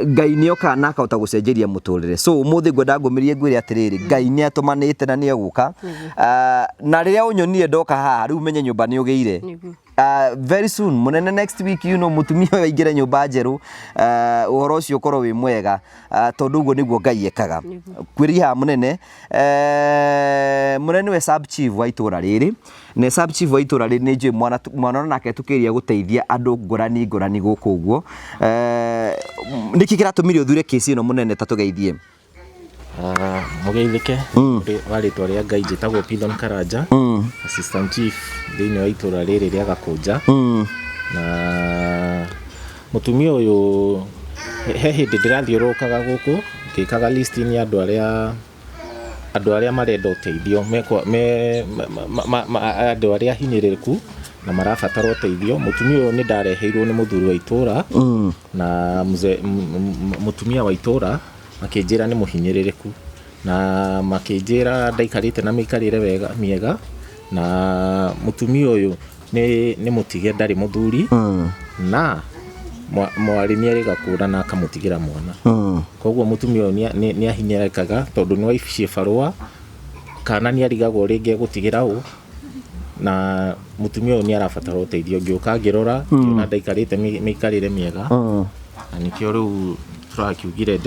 Ngai nĩ okaga na akahota gũcenjeria mũtũrĩre. So ũmũthĩ ngwenda ngũmĩrie ngwĩre atĩrĩrĩ, Ngai nĩ atũmanĩte na nĩ egũka. Na rĩrĩa ũnyonire ndoka haha rĩu menye nyũmba nĩ ũgĩire. Very soon munene next week you know mutumia ũyũ aingĩre nyũmba njerũ, ũhoro ũcio ũkorwo wĩ mwega, tondũ ũguo nĩguo Ngai ekaga. Kwĩriha mũnene, mũnene nĩwe sub chief wa itũra rĩrĩ, na sub chief wa itũra rĩrĩ nĩ njũĩ mwana mwana nake tũkĩgeria gũteithia andũ ngũrani ngũrani gũkũ ũguo. Nĩkĩ kĩratũmire ũthure kĩci ĩno mũnene ta tũgeithie? Mũgeithĩke wa rĩtwa rĩa Ngai, njĩtagwo Pithon Karanja, assistant chief thĩinĩ wa itũra rĩrĩ rĩa Gakũnja. Na mũtumia ũyũ he hĩndĩ ndĩrathiũrũrũkaga gũkũ ngĩkaga listing ya andũ arĩa marenda ũteithio me andũ arĩa ahinyĩrĩrĩku na marabatara ũteithio. Mũtumia ũyũ nĩ ndareheirwo nĩ mũthuri wa itũra na mũtumia wa itũra, makĩnjĩra nĩ mũhinyĩrĩrĩku na makĩnjĩra ndaikarĩte na mĩikarĩre wega mĩega, na mũtumia ũyũ nĩ mũtige, ndarĩ mũthuri, na mwarĩ nĩ arĩ gakũra na akamũtigĩra mwana. Koguo mũtumia ũyũ nĩ ahinyĩrĩkaga tondũ nĩ waicie barũa kana nĩ arigagwo rĩngĩ egũtigĩra ũ, na mũtumia ũyũ nĩ arabatara ũteithio. Ngĩũka ngĩrora ngĩona ndaikarĩte mĩikarĩre mĩega, na nĩkĩo rĩu tũrakiugire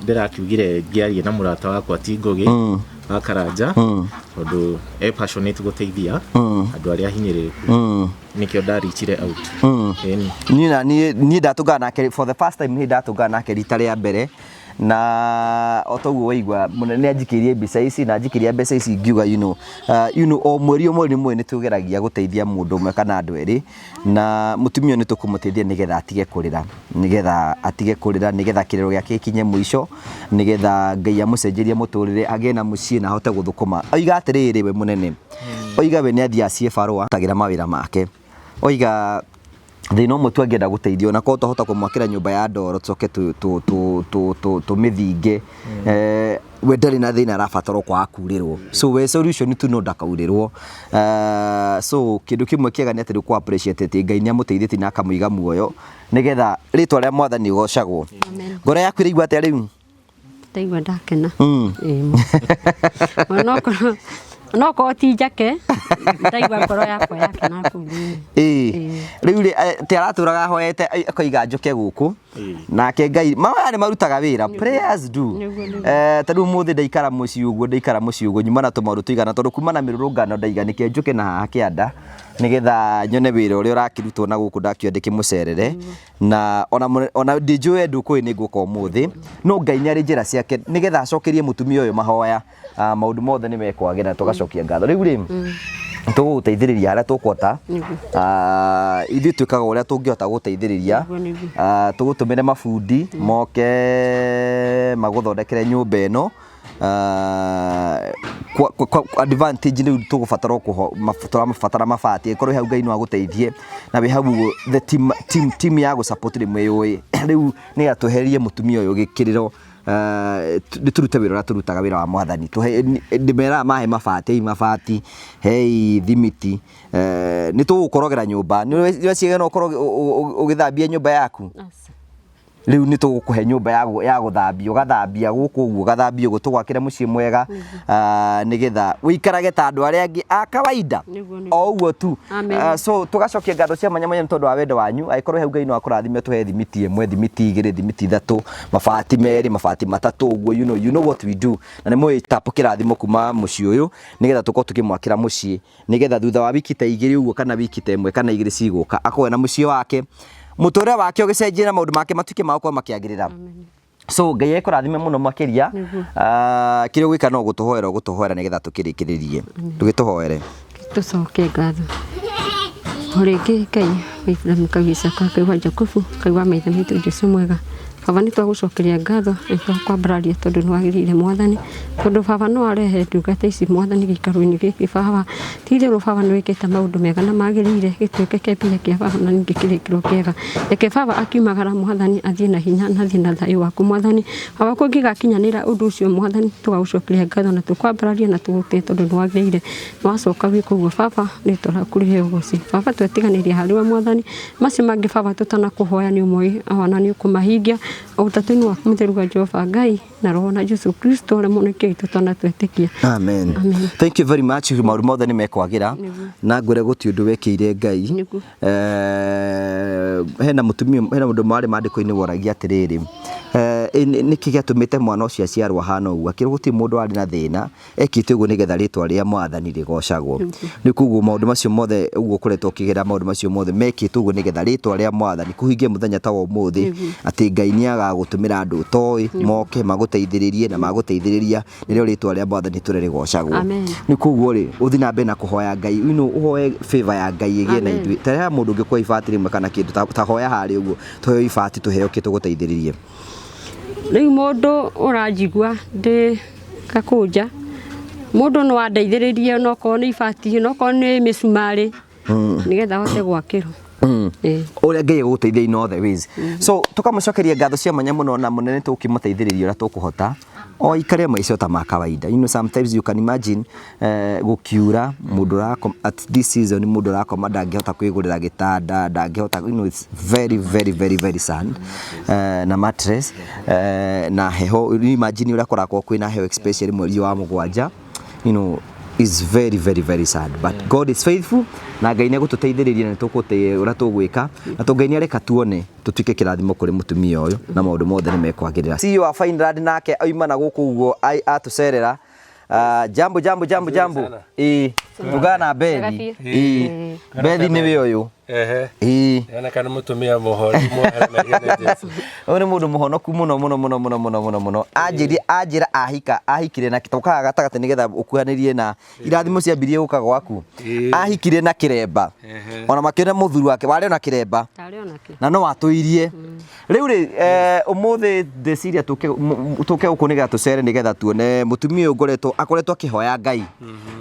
ndĩrakiugire ngĩarie na mũrata wakwa ti Ngũgĩ wa Karanja, tondũ e passionate gũteithia andũ arĩa ahinyĩrĩrĩku, nĩkĩo ndarichire out. Ĩni. Niĩ na niĩ ndatũngana nake for the first time, nĩ ndatũngana nake rita rĩa mbere, na o toguo waigua mũnene nĩ anjikĩirie mbica ici na anjikĩria mbeca ici, ngiuga o mweri o mweri nĩ mweri nĩ tũgeragia gũteithia mũndũ ũmwe kana andũ erĩ, na mũtumia ũyũ nĩ tũkũmũteithia nĩgetha atige kũrĩra, nĩgetha atige kũrĩra, nĩgetha kĩrĩro gĩake gĩkinye mũico, nĩgetha Ngai amũcenjerie mũtũrĩre, agĩe na mũciĩ na ahote gũthũkũma. Oiga atĩrĩrĩ, we mũnene oiga we nĩ athiaga ciĩ barũa tagĩra mawĩra make, oiga thĩna ũmwe tu angĩenda gũteithio na korwo twahota kũmwakĩra nyũmba ya ndoro tũcoke tũmĩthinge, we ndarĩ na thĩna, arabatara o kwaga kurĩrwo, so we solution tu no ndakaurĩrwo. So kĩndũ kĩmwe kĩega nĩ atĩ rĩu kũ appreciate atĩ Ngai nĩ amũteithĩtie na akamũiga muoyo nĩgetha rĩtwa rĩa Mwathani rĩgocagwo. Ngoro yaku ĩraigua atĩa rĩu? Ndaigua ndakena. Ĩĩ. Onokorwo ti njake, ndaigua ngoro yakwa yakena kũu thĩinĩ. Ĩĩ, rĩu rĩ, atĩ aratũraga ahoete, akoiga njũke gũkũ nake Ngai maya nĩ marutaga wĩra, prayers do. Nĩguo. Ta rĩu ũmũthĩ ndaikara mũciĩ ũguo, ndaikara mũciĩ ũguo nyuma na tũmaũndũ tũigana, tondũ kuma na mĩrũrũngano ndaiga nĩkĩo njũke na haha kĩanda nĩgetha nyone wĩra ũrĩa ũrakĩrutwo na gũkũ ndakĩoya ndĩkĩmũcerere, na ona ndinjũĩ ndũkũĩ nĩ ngũka ũmũthĩ, no Ngai nĩ arĩ njĩra ciake nĩgetha acokerie mũtumia ũyũ mahoya. Maũndũ mothe nĩ mekwagĩra, tũgacokia ngatho. Rĩu rĩ, tũgũgũteithĩrĩria harĩa tũkũhota. Ithuĩ twĩkaga ũrĩa tũngĩhota gũteithĩrĩria. Nĩguo. Tũgũtũmĩre mabundi moke magũthondekere nyũmba ĩno. Advantage rĩu tũgũbatara o tũrabatara mabati, ĩkorwo wĩ hau Ngai no agũteithie, na wĩ hau ũguo the team ya gũ support nĩ mwĩyũĩ rĩu nĩgetha tweherie mũtumia ũyũ gĩkĩrĩro, nĩ tũrute wĩra ũrĩa tũrutaga, wĩra wa Mwathani. Ndĩmeraga mahe mabati, hei mabati, hei thimiti, nĩ tũgũkorogera nyũmba. Nĩ weciria no ũkorwo ũgĩthambia nyũmba yaku? Aca. Rĩu nĩ tũgũkũhe nyũmba ya gũthambia, ũgathambia gũkũ ũguo, ũgathambia ũguo, tũgwakĩre mũciĩ mwega, nĩgetha ũikarage ta andũ arĩa angĩ a kawaida. Nĩguo. O ũguo tu. Amen. So tũgacokia ngatho cia mwanya mwanya nĩ tondũ wa wendo wanyu. Angĩkorwo hau Ngai no akũrathime, tũhe thimiti ĩmwe, thimiti igĩrĩ, thimiti ithatũ, mabati merĩ, mabati matatũ ũguo, you know what we do, na nĩ mũĩ tap kĩrathimo kuma mũciĩ ũyũ nĩgetha tũkorwo tũkĩmwakĩra mũciĩ, nĩgetha thutha wa wiki ta igĩrĩ ũguo kana wiki ta ĩmwe kana igĩrĩ cigũka akorwo na mũciĩ wake, mũtũrĩre wake ũgĩcenjie na maũndũ make matuĩke ma gũkorwo makĩagĩrĩra. So Ngai ekũrathime mũno makĩria. Kĩrĩa ũgwĩka no gũtũhoera, ũgũtũhoera nĩgetha tũkĩrĩkĩrĩrie, tũgĩtũhoere. Tũcoke ngatho o rĩngĩ Ngai. Wa Iburahĩmu, Ngai wa Isaaka, Ngai wa Jakubu, Ngai wa maithe maitũ Jesũ mwega. Baba nĩ twagũcokeria ngatho, nĩ twakwambararia tondũ nĩ wagĩrĩire Mwathani, tondũ baba no arehe ndungata ici Mwathani gĩikaro-inĩ gĩkĩ baba. Ti itherũ baba nĩ wĩkĩte maũndũ mega na magĩrĩire, gĩtuĩke kĩambĩrĩria kĩa baba na ningĩ kĩrĩkĩro kĩega. Reke baba akiumagara Mwathani athiĩ na hinya na athiĩ na thayũ waku Mwathani. Baba kũngĩgakinyanĩra ũndũ ũcio Mwathani, tũgagũcokeria ngatho na tũkwambararia na tũgũtĩe tondũ nĩ wagĩrĩire. Nĩ wacoka wĩka ũguo baba, rĩtwa rĩaku rĩheo ũgoci. Baba twetiganĩria harĩ we Mwathani, macio mangĩ baba tũtanakũhoya nĩ ũmoĩ ona nĩ ũkũmahingia. Ũtatũ-inĩ waku mũtheru wa Jehova Ngai na Roho na Jesu Kristo ũrĩa mũhonokia witũ twanatwĩtĩkia. Amen. Amen. Thank you very much. Maũndũ mothe nĩ mekwagira na ngwĩre gũtirĩ ũndũ wekĩire Ngai. Nĩguo. Hena mũtumia, hena mũndũ warĩ maandĩko-inĩ woragia atĩrĩrĩ, nĩkĩ gĩatũmĩte mwana ũcio aciarwo ahana ũguo, akĩrwo gũtirĩ mũndũ warĩ na thĩna, ekĩte ũguo nĩgetha rĩtwa rĩa Mwathani rĩgocagwo. Rĩu koguo maũndũ macio mothe ũguo ũkoretwo ũkĩgera maũndũ macio mothe mekĩtwo ũguo nĩgetha rĩtwa rĩa Mwathani kũhingie mũthenya ta wa ũmũthĩ, atĩ Ngai nĩ agagũtũmĩra andũ ũtoĩ moke magũteithĩrĩrie na magũteithĩrĩria nĩrĩo rĩtwa rĩa Mwathani tũrĩa rĩgocagwo. Amen. Nĩ koguo rĩ, ũthiĩ na mbere na kũhoya Ngai, you know, ũhoe favor ya Ngai ĩgĩe na Amen. ithuĩ. Ta rĩrĩa mũndũ ũngĩ kuoya ibati rĩmwe kana kĩndũ, ta hoya harĩa ũguo, tũheo ibati tũheo kĩ tũgũteithĩrĩrie. Rĩu mũndũ ũranjigua ndĩ Gakũnja, mũndũ no andeithĩrĩrie onokorwo nĩ ibati, onokorwo nĩ mĩcumarĩ, nĩgetha ahote gwakĩrwo. Ĩĩ. Ũrĩa Ngai egũgũteithia in all the ways. So tũkamũcokeria ngatho cia mwanya mũno na mũnene tũkĩmũteithĩrĩria ũrĩa tũkũhota o ikare maica ta ma kawaida. You know, sometimes you can imagine gũkiura mũndũ ũrakoma at this season mũndũ ũrakoma ndangĩhota kwĩgũrĩra gĩtanda, ndangĩhota, you know, it's very very very very sad na mattress na heho. Imagine ũrĩa kũrakorwo kwĩna heho especially mweri wa mũgwanja, you know, is very very very sad, but God is faithful na Ngai nĩ egũtũteithĩrĩria na nĩtũkũtĩ ũrĩa tũgwĩka na tũ Ngai nĩ areka tuone tũtuĩke kĩrathimo kũrĩ mũtumia ũyũ na maũndũ mothe nĩ mekwagĩrĩra. CEO wa Fineland nake oima na gũkũ ũguo atũcerera. Jambo jambo jambo jambo. Sana. Ĩĩ, tugana na Bethi. Ĩĩ, Bethi nĩwe ũyũ. Ehe. Ĩĩ. Nĩoneka nĩ mũtumia mũhoru mũherenagia nĩ Jesũ. Ũyũ nĩ mũndũ mũhonoku mũno mũno mũno mũno mũno mũno mũno. Anjĩrie anjĩra ahika ahikire na tũkaga gatagatĩ nĩgetha ũkuhanĩrie na irathimo ciambirie gũka gwaku. Ĩĩ. Ahikire na kĩremba. Ehe. Ona makĩona mũthuri wake warĩ ona kĩremba. Tarĩ onakĩ. Na no atũirie. Rĩu rĩ, ũmũthĩ ndĩciria tũke tũke gũkũ nĩgetha tũcere nĩgetha tuone mũtumia ũyũ ngoretwo akoretwo akĩhoya Ngai.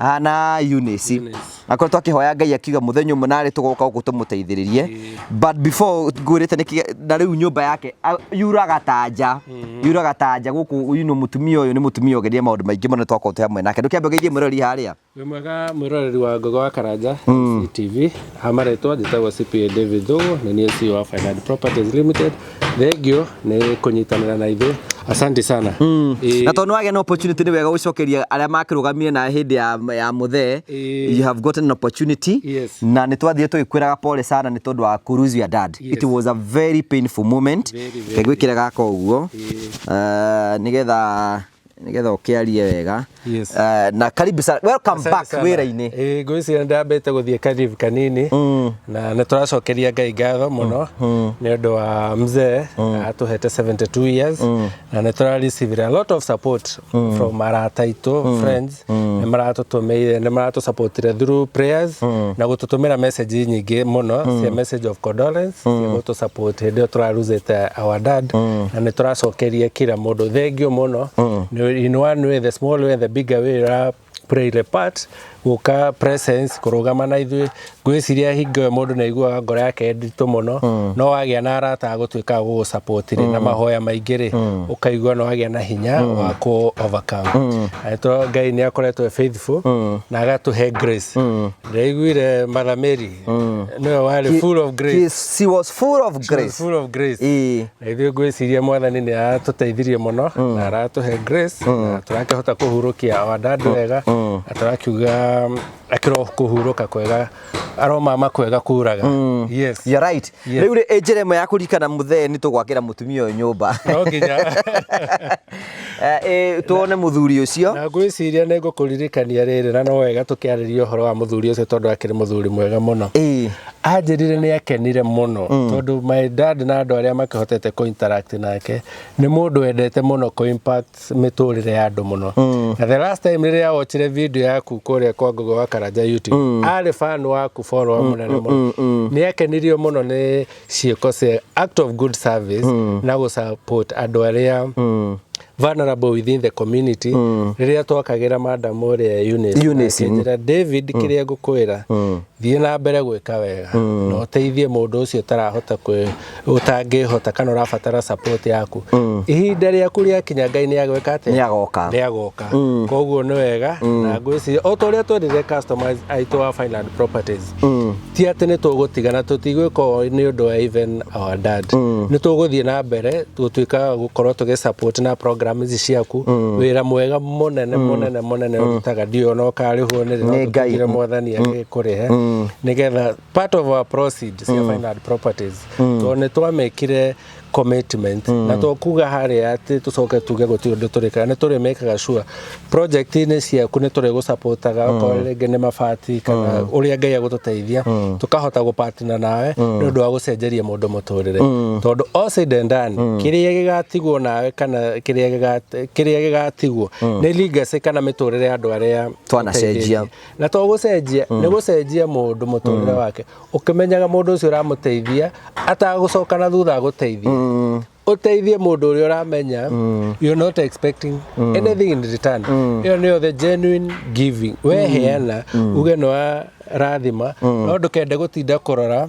Ahana Eunice. Akoretwo akĩhoya Ngai akiuga mũthenya ũmwe narĩ tũgoka gũkũ tũmũteithĩrĩrie. But before ngwĩrĩte nĩkĩ na rĩu nyũmba yake yuraga ta nja. Yuraga ta nja gũkũ, you know, mũtumia ũyũ nĩ mũtumia ũgeria maũndũ maingĩ mũno twakorwo twĩ hamwe nake. Ndũkĩambe ũgeithie mwĩroreri harĩa. Wĩ mwega mwĩroreri wa Ngogo wa Karanja CTV. Amarĩtwa njĩtagwo CPA David Thugu, nĩ niĩ CEO wa Fineland Properties Limited. Thengio nĩ kũnyitanĩra na ithuĩ, asante sana. Na tondũ nĩwagĩa na opportunity nĩ wega gũcokeria arĩa makĩrũgamire na hĩndĩ ya mũthee. You have gotten an opportunity. Yes. Na nĩ twathire tũgĩkwĩraga pole sana nĩ tondũ wa kũ lose your dad. Yes. It was a very painful moment. Very, very. Ngwĩkĩre gaka ũguo. Nĩgetha ũkĩarie wega. Yes. Na karibu sana. Welcome Asante back sana. wĩra-inĩ. Ĩĩ, ngwĩciria ndambĩte gũthiĩ karibu kanini na nĩ tũracokeria Ngai ngatho mũno nĩ ũndũ wa mzee atũhete 72 years na nĩ tũra receive a lot of support from arata aitũ, friends nĩ maratũtũmĩire, nĩ maratũsupportire through prayers na gũtũtũmĩra message nyingĩ mũno cia message of condolence cia gũtũsupport hĩndĩ ĩyo tũrarusĩte our dad na nĩ tũracokeria kila mũndũ thengio mũno. In one way, the small way and the bigger way, ra play the part gũka presence kũrũgama na ithuĩ. Ngwĩciria hingo ĩyo mũndũ nĩ aiguaga ngoro yake nditũ mũno, no wagĩa na arata a gũtuĩka a gũgũsupport rĩ na mahoya maingĩ rĩ, ũkaigua no wagĩa na hinya wa kũ overcome. Na nĩ Ngai nĩ akoretwo e faithful na agatũhe grace. Ndĩraiguire Mother Mary nĩwe warĩ full of grace. She was full of She was grace. full of grace. Ĩĩ. Na ithuĩ ngwĩciria Mwathani nĩ aratũteithirie mũno na aratũhe grace na tũrakĩhota kũhurũkia our dad wega na tũrakiuga akĩro kũhurũka kwega aromama kwega kuraga. Yes. You're right. Yes. Rĩu rĩ, njĩra ĩmwe ya kũririkana mũthee nĩ tũgwakĩra mũtumia ũyũ nyũmba. No nginya. Tuone mũthuri ũcio. Na ngwĩciria nĩ ngũkũririkania rĩrĩ na no wega tũkĩarĩria ũhoro wa mũthuri ũcio tondũ akĩrĩ mũthuri mwega mũno. Anjĩrire nĩ akenire mũno tondũ my dad na andũ arĩa makĩhotete kũ interact nake nĩ mũndũ wendete mũno kũ impact mĩtũrĩre ya andũ mũno. Na the last time rĩrĩa wochire video yaku kũrĩa kwa Kwa Ngũgĩ wa Karanja YouTube, arĩ fan waku, follower mũnene mũno. Nĩ akenirio mũno nĩ ciĩko cia act of good service na gũ support andũ arĩa vulnerable within the community. Rĩrĩa twakagĩra madam ũrĩa Eunice, Eunice, akĩnjĩra, "David, kĩrĩa ngũkwĩra, thiĩ na mbere gwĩka wega na ũteithie mũndũ ũcio ũtarahota ũtangĩhota kana ũrabatara support yaku. Ihinda rĩaku rĩakinya, Ngai nĩ agwĩka atĩa? Nĩ agoka. Nĩ agoka." Koguo nĩ wega na ngwĩciria o ta ũrĩa twerire customers aitũ a Fineland Properties, ti atĩ nĩ tũgũtigana, tũtigwĩka ũũ nĩ ũndũ wa even our dad. Nĩ tũgũthiĩ na mbere gũtuĩka gũkorwo tũgĩ support na program ici ciaku. Wĩra mwega mũnene mũnene mũnene ũrutaga, ndiũĩ ona ũkarĩhwo nĩ rĩ, no Nĩ Ngai. tũtigire Mwathani agĩkũrĩhe nĩgetha part of our proceeds cia Fineland Properties, tondũ nĩ twamĩkire commitment na tũkuga harĩa atĩ tũcoke tuge gũtirĩ ũndũ tũrĩkaga, nĩ tũrĩmĩkaga sure project-inĩ ciaku nĩ tũrĩgũsupportaga, okorwo rĩngĩ nĩ mabati kana ũrĩa Ngai agũtũteithia tũkahota gũpartner nawe nĩ ũndũ wa gũcenjeria mũndũ mũtũrĩre, tondũ all said and done, kĩrĩa gĩgatigwo nawe kana kĩrĩa gĩgatigwo nĩ legacy kana mĩtũrĩre ya andũ arĩa Twanacenjia. ũteithĩtie. Na to gũcenjia, nĩ gũcenjia mũndũ mũtũrĩre wake, ũkĩmenyaga mũndũ ũcio ũramũteithia atagũcoka na thutha agũteithie. Ũteithie mũndũ ũrĩa ũramenya you're not expecting anything in return. Ĩyo nĩyo the genuine giving. Weheana uge nĩ warathima, no ndũkende gũtinda kũrora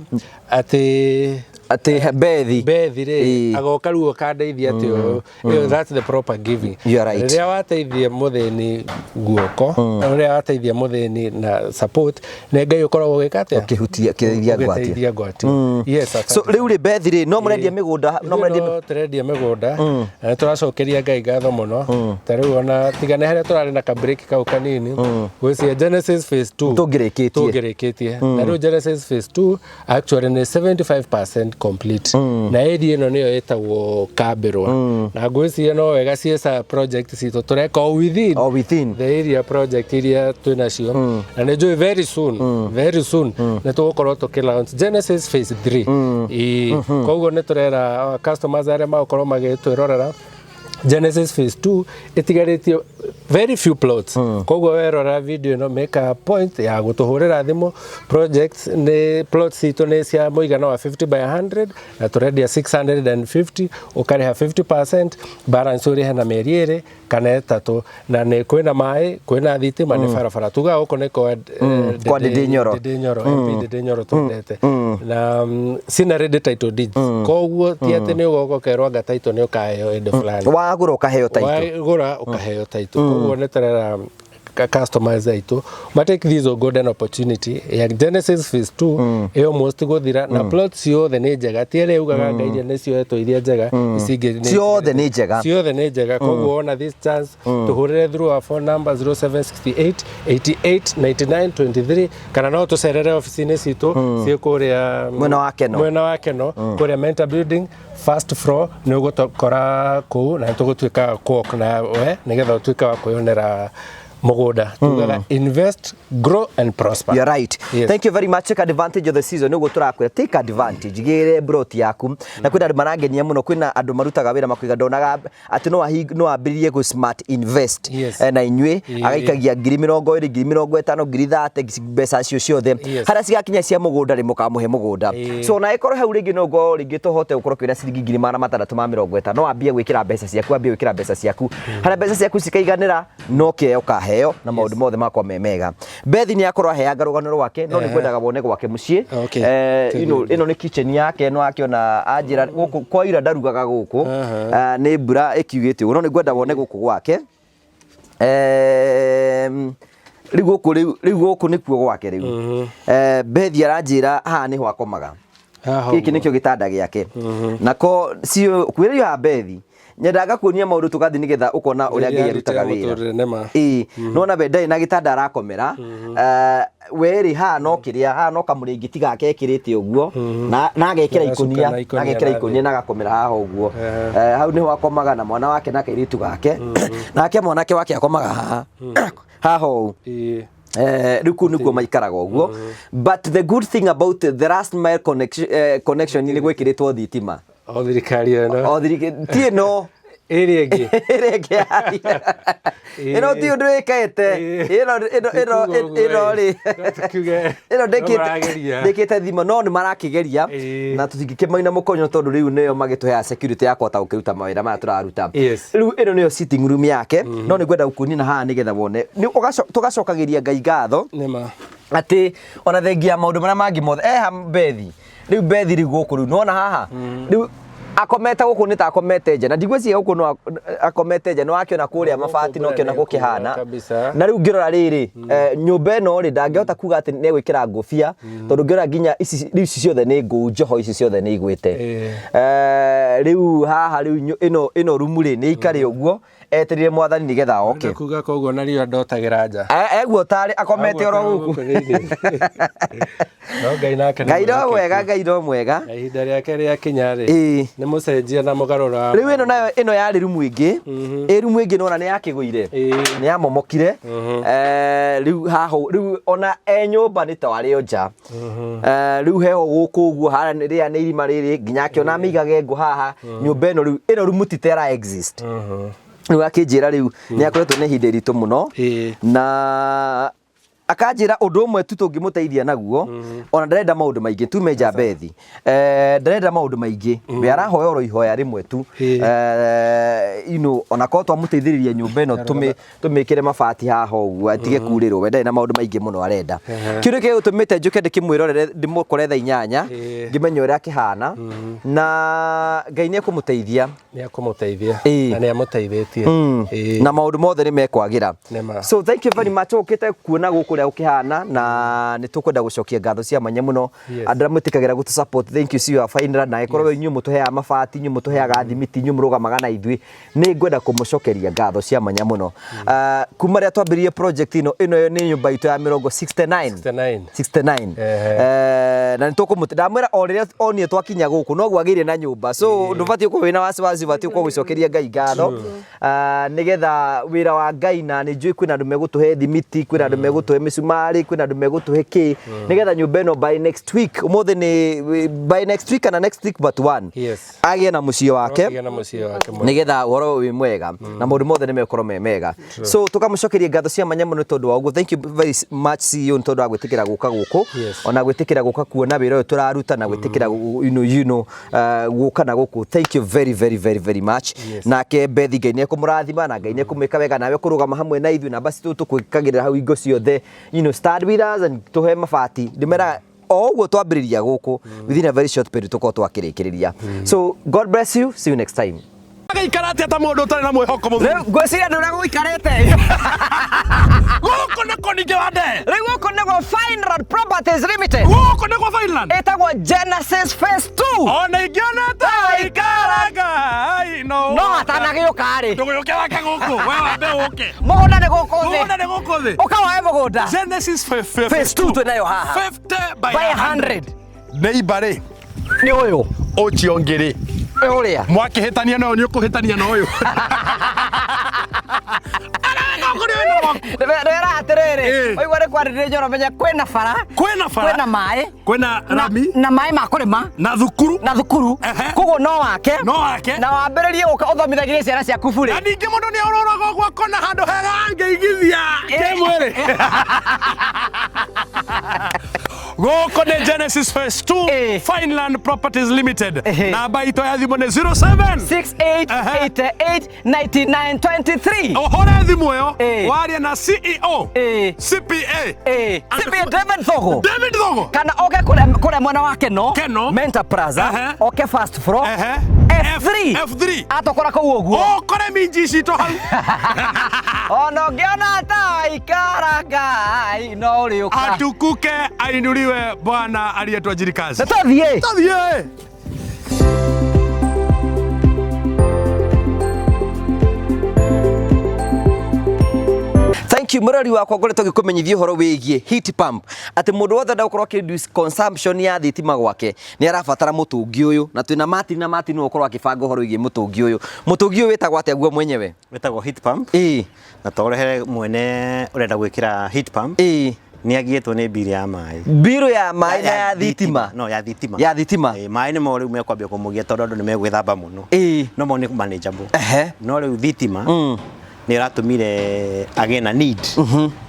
atĩ Atĩ bethi bethi rĩ agoka rĩu ũkandeithia atĩ ũyũ. Ĩyo, that's the proper giving. You are right. Rĩrĩa wateithia mũthĩni guoko, rĩrĩa wateithia mũthĩni na support, nĩ Ngai ũkoragwo ũgĩka atĩa? Ũkĩhutia kĩtheithia ngwatio. Ũgĩteithia ngwatio, yes, So asante. rĩu rĩ, bethi rĩ, no mũrendia mĩgũnda, no mũrendia? No tũrendia mĩgũnda na nĩ tũracokeria Ngai ngatho mũno. Ta rĩu ona tiga nĩ harĩa tũrarĩ na kabreak kau kanini, gwĩcia Genesis phase 2 Tũngĩrĩkĩtie. Tũngĩrĩkĩtie. Na rĩu Genesis phase 2 actually nĩ 75% complete, na area ĩno nĩyo ĩtagwo Kambĩrwa, na ngwĩciria no wega ciĩca project citũ tũreka o within O within. the area project iria twĩ nacio, na nĩ njũĩ very soon, very soon nĩ tũgũkorwo tũkĩ launch Genesis phase 3. Ĩĩ, koguo nĩ tũrera our customers arĩa magũkorwo magĩtwĩrorera, Genesis phase 2 ĩtigarĩtie very few plots. Koguo werora video ĩno, make a point ya gũtũhũrĩra thimũ. Projects nĩ plots citũ nĩ cia mũigana wa 50 by 100 na tũrendia 650, ũkarĩha 50%, balance ũrĩhe na mĩeri 2 kana 3, na nĩ kwĩna maĩ, kwĩna thitima, nĩ barabara. Tugaga gũkũ nĩ kwa Kwa Ndĩndĩ Nyoro. Ndĩndĩ Nyoro, MP Ndĩndĩ Nyoro twendete na cina ready title deeds, koguo ti atĩ nĩ ũgoka ũkerwo anga title nĩ ũkaheo hĩndĩ fulani. Wagũra ũkaheo title. Wagũra ũkaheo title. Koguo nĩ tũrera customers aitũ ma take this golden opportunity ya Genesis phase 2 ĩyo almost gũthira, na plot ciothe nĩ njega, ti ĩrĩa ugaga nga iria nĩ cioetwo iria njega, ici ingĩ Ciothe nĩ njega. Ciothe nĩ njega. Koguo wona this chance, tũhũrĩre through our phone number 0768 88 99 23, kana no tũcerere ofici-inĩ citũ ciĩ kũrĩa Mwena wa Keno. Mwena wa Keno, kũrĩa Mentor Building, first floor, nĩ ũgũtũkora kũu na nĩ tũgũtuĩka walk na we nĩgetha ũtuĩke wa kwĩyonera mũgũnda. Tugaga invest, grow and prosper. You're right. Yes. Thank you very much. Take advantage of the season. Nĩguo tũrakwĩra take advantage. Gĩre broti yaku. Na kwĩna andũ marangenia mũno, kwĩna andũ marutaga wĩra makuiga ndonaga atĩ no wambĩrĩrie gũ smart invest na inyuĩ agaikagia 20,000, 50,000, 30,000, mbeca cio ciothe harĩa cigakinya cia mũgũnda rĩ, mũkamũhe mũgũnda. So ona ĩkorwo hau rĩngĩ no ngorwo rĩngĩ tũhote gũkorwo kwĩna ciringi 650, wambie gwĩkĩra mbeca ciaku, wambie gwĩkĩra mbeca ciaku harĩa mbeca ciaku cikaiganĩra, no kĩheo ũkaheo na maũndũ mothe makwa me mega. Bethi nĩ akorwo aheanga rũgano rwake, no nĩ ngwendaga wone gwake mũciĩ. Ĩno nĩ kitchen yake, no akĩona anjĩra gũkũ kwaira ndarugaga gũkũ. Nĩ mbura ĩkiugĩte ũguo, no nĩ ngwenda wone gũkũ gwake. Rĩu gũkũ rĩu gũkũ nĩkuo gwake rĩu. Bethi aranjĩra haha nĩho akomaga. Haha Gĩkĩ ũguo. Nĩkĩo gĩtanda gĩake nako cio kwĩrĩrio haha. Bethi, nyendaga kuonia maũndũ tũgathiĩ nĩgetha ũkona ũrĩa Ngai arutaga wĩra. Mũtũrĩre nĩma. Ĩĩ, nona we ndarĩ na gĩtanda arakomera. We rĩ, haha no kĩrĩa haha no kamũrĩngĩti gake ekĩrĩte ũguo na agekĩra Na gacuka ikũnia na ikũnia agekĩra na ikũnia thĩ. na agakomera haha ũguo. Hau nĩho akomaga na mwana wake na kairĩtu gake, nake mwanake wake akomaga haha haha ũũ. Rĩu kũu nĩkuo maikaraga ũguo, but the good thing about the last mile connection, connection nĩ gwĩkĩrĩtwo thitima. O thirikari ĩno. O ti ĩno Ĩrĩa ĩngĩ. Ĩrĩa ĩngĩ yathira. Ĩno ti ũndũ ĩkĩte. Ĩno ĩno ĩno ĩno rĩ. Tukiuge Ĩno no ndĩkĩte marageria. ndĩkĩte thimo no nĩ marakĩgeria na tũtingĩkĩmaina mũkonyo tondũ rĩu nĩo magĩtũheaga security ya kũhota gũkĩruta mawĩra maya tũraruta. Rĩu ĩno nĩyo sitting room yake no nĩ ngwenda gũkuonia na haha nĩgetha wone. Nĩ tũgacokagĩria Ngai ngatho Nĩma. atĩ ona thengia ya maũndũ marĩa mangĩ mothe eha Bethi rĩu Bethi rĩu gũkũ rĩu nĩwona haha rĩu akomete gũkũ nĩ ta akomete nja na ndigwĩciria gũkũ no akomete nja nĩwakĩona kũrĩa mabati no kĩona gũkĩhana kabisa. Na rĩu ngĩrora rĩrĩ nyũmba ĩno rĩ ndangĩhota kuga atĩ nĩ egwĩkĩra ngũbia tondũ ngĩrora nginya ici rĩu ici ciothe nĩ ngũu njoho ici ciothe nĩ igwĩte. Rĩu haha rĩu ĩno ĩno rumu rĩ nĩ ikare ũguo etereire mwathani nĩgetha oke. Kuga koguo na riũa ndotagĩra nja. Eguo tarĩ akomete oro gũkũ. No Ngai nake nĩ Ngai no mwĩhokeku. mwega, Ngai no mwega. Na ihinda rĩake rĩakinya rĩ, nĩ mũcenjia na mũgarũra wa Rĩu ĩno nayo ĩno yarĩ rumu ĩngĩ. Ĩ rumu ĩngĩ nĩwona nĩ yakĩgũire. Nĩ yamomokire. Rĩu haha rĩu ona e nyũmba nĩ ta arĩ o nja. Rĩu heho gũkũ ũguo haha rĩrĩa nĩ irima rĩrĩ nginya akĩona mĩigage ngũ haha nyũmba ĩno rĩu ĩno rumu ti ta ĩra exist. Rĩu akĩnjĩra rĩu nĩ akoretwo na ihinda iritũ mũno na akanjĩra ũndũ ũmwe tu tũngĩmũteithia naguo ona ndarenda maũndũ maingĩ tume Jabethi ndarenda maũndũ maingĩ we arahoya oro ihoya rĩmwe tu you know ona korwo twamũteithĩrĩria nyũmba ĩno tũmĩkĩre mabati haha ũguo atige kurĩrwo we ndarĩ na maũndũ maingĩ mũno arenda. Kĩu nĩkĩo gĩtũmĩte njũke ndĩkĩmwĩrorere ndĩmũkore thaa inyanya ngĩmenye ũrĩa akĩhana na Ngai nĩ ekũmũteithia. Nĩ ekũmũteithia na nĩ amũteithĩtie. Na maũndũ mothe nĩ mekwagĩra. Nĩma. So thank you very much ũkĩte kuona gũkũ ũrĩa gũkĩhana na nĩ tũkwenda gũcokia ngatho cia mwanya mũno andũ arĩa mwĩtĩkagĩra gũtũ support thank you see you are na ĩkorwo inyuĩ mũtũheaga mabati inyuĩ mũtũheaga thimiti inyuĩ mũrũgamaga na ithuĩ nĩ ngwenda kũmũcokeria ngatho cia mwanya mũno. Kuma rĩrĩa twambĩrĩirie project ĩno ĩno nĩ nyũmba itũ ya mĩrongo 69 69. 69 na nĩ tũkũmũte ndamwĩra o rĩrĩa onire twakinya gũkũ noguo agĩire na nyũmba so ndũbatiĩ gũkorwo wĩna wasiwasi ũbatiĩ gũkorwo ũgĩcokeria Ngai ngatho nĩgetha wĩra wa Ngai na nĩ njũĩ kwĩna andũ megũtũhe thimiti kwĩna andũ megũtũhe mĩcumarĩ kwĩna andũ megũtũhe kĩ nĩgetha nyũmba ĩno by next week ũmũthĩ nĩ by next week kana next week but one agĩe na mũciĩ wake Agĩe na mũciĩ wake mwega. Nĩgetha ũhoro wĩ mwega na maũndũ mothe nĩ mekorwo me mega so tũkamũcokeria ngatho cia mwanya mũno nĩ tondũ wa ũguo. Thank you very much CEO nĩ tondũ wa gwĩtĩkĩra gũka gũkũ ona gwĩtĩkĩra gũka kuona wĩra ũyũ tũraruta na gwĩtĩkĩra gũka na gũkũ. Thank you very very very very much. Nake Bethi Ngai nĩ ekũmũrathima na Ngai nĩ ekũmwĩka wega nawe kũrũgama hamwe na ithuĩ namba citũ tũkwĩkagĩrĩra hau hingo ciothe stand with us and tũhe mabati ndĩmeraga o ũguo twambĩrĩria gũkũ within a very short period tũkorwo twakĩrĩkĩrĩria. So God bless you, see you next time. Agaikara atĩa ta mũndũ ũtarĩ na mwĩhoko mũthuri? Rĩu ngwĩciria ndũrĩa gũikarĩte. Gũkũ nĩkuo ningĩ wa ndee. Rĩu gũkũ nĩguo Fineland Properties Limited. Gũkũ nĩkuo Fineland. Ĩtagwo Genesis Phase 2. Ona ingĩona ta waikara Ngai no. No atanagĩũka rĩ. Ndũgĩũke wake gũkũ, we wambe ũke. Mũgũnda nĩ gũkũ thĩ. Mũgũnda nĩ gũkũ thĩ. Ũka woe mũgũnda. Genesis Phase 2 twĩnayo haha. 50 by By 100. Neighbor rĩ. Nĩ ũyũ. Ũcio ũngĩ rĩ. Ũrĩa. Mwakĩhĩtania na ũyũ nĩ ũkũhĩtania na ũyũ. Ndĩrera atĩrĩrĩ, waigua nĩ kwarĩrĩria njoro menya kwĩna bara, Kwĩna bara. Kwĩna maĩ, Kwĩna rami. Na maĩ ma kũrĩma. Na thukuru. Na thukuru. Koguo no wake. No wake. Na wambĩrĩrie gũka ũthomithagĩrie ciana ciaku burĩ. Na ningĩ mũndũ nĩ orũraga ũguo akona handũ hega angĩigithia kĩmwĩrĩ. Gũkũ nĩ Genesis Phase 2 Fineland Properties Limited. Namba itũ ya thimũ nĩ 07 68 88 99 23. Ũhũre thimũ ĩyo warie na CEO CPA CPA David Thogo. David Thogo. Kana oke kũrĩa mwena wa Keno. Keno. Mentor Plaza. Oke first floor. F3. F3. Atũkora kũu ũguo. Ũkore minji citũ hau. Ona ũngĩona ta waikara Ngai no ũrĩũka. Atukuke ainuliwe Bwana aliyetuajiri kazi. Nĩ tũthiĩ. Tũthiĩ. Thank you mũrori wakwa ngoretwo ngĩkũmenyithia ũhoro wĩgiĩ heat pump atĩ mũndũ wothe enda gũkorwo akĩ reduce consumption ya thitima gwake nĩ arabatara mũtũngi ũyũ na twĩna Martin na Martin nĩwe ũkorwo akĩbanga ũhoro wĩgiĩ mũtũngi ũyũ. Mũtũngi ũyũ wĩtagwo atĩa guo mwenyewe? Wĩtagwo heat pump. Ĩĩ. Na to ũrehere mwene ũrenda gwĩkĩra heat pump. Ĩĩ. Nĩ agiĩtwo nĩ mbiri ya maĩ. Mbirũ ya maĩ na ya thitima. No ya thitima. Ya thitima. Ĩĩ, maĩ nĩmo rĩu mekwambia kũmũgia tondũ andũ nĩ megwĩthamba mũno. No mo nĩ manageable. No rĩu thitima nĩ ĩratũmire agĩe na need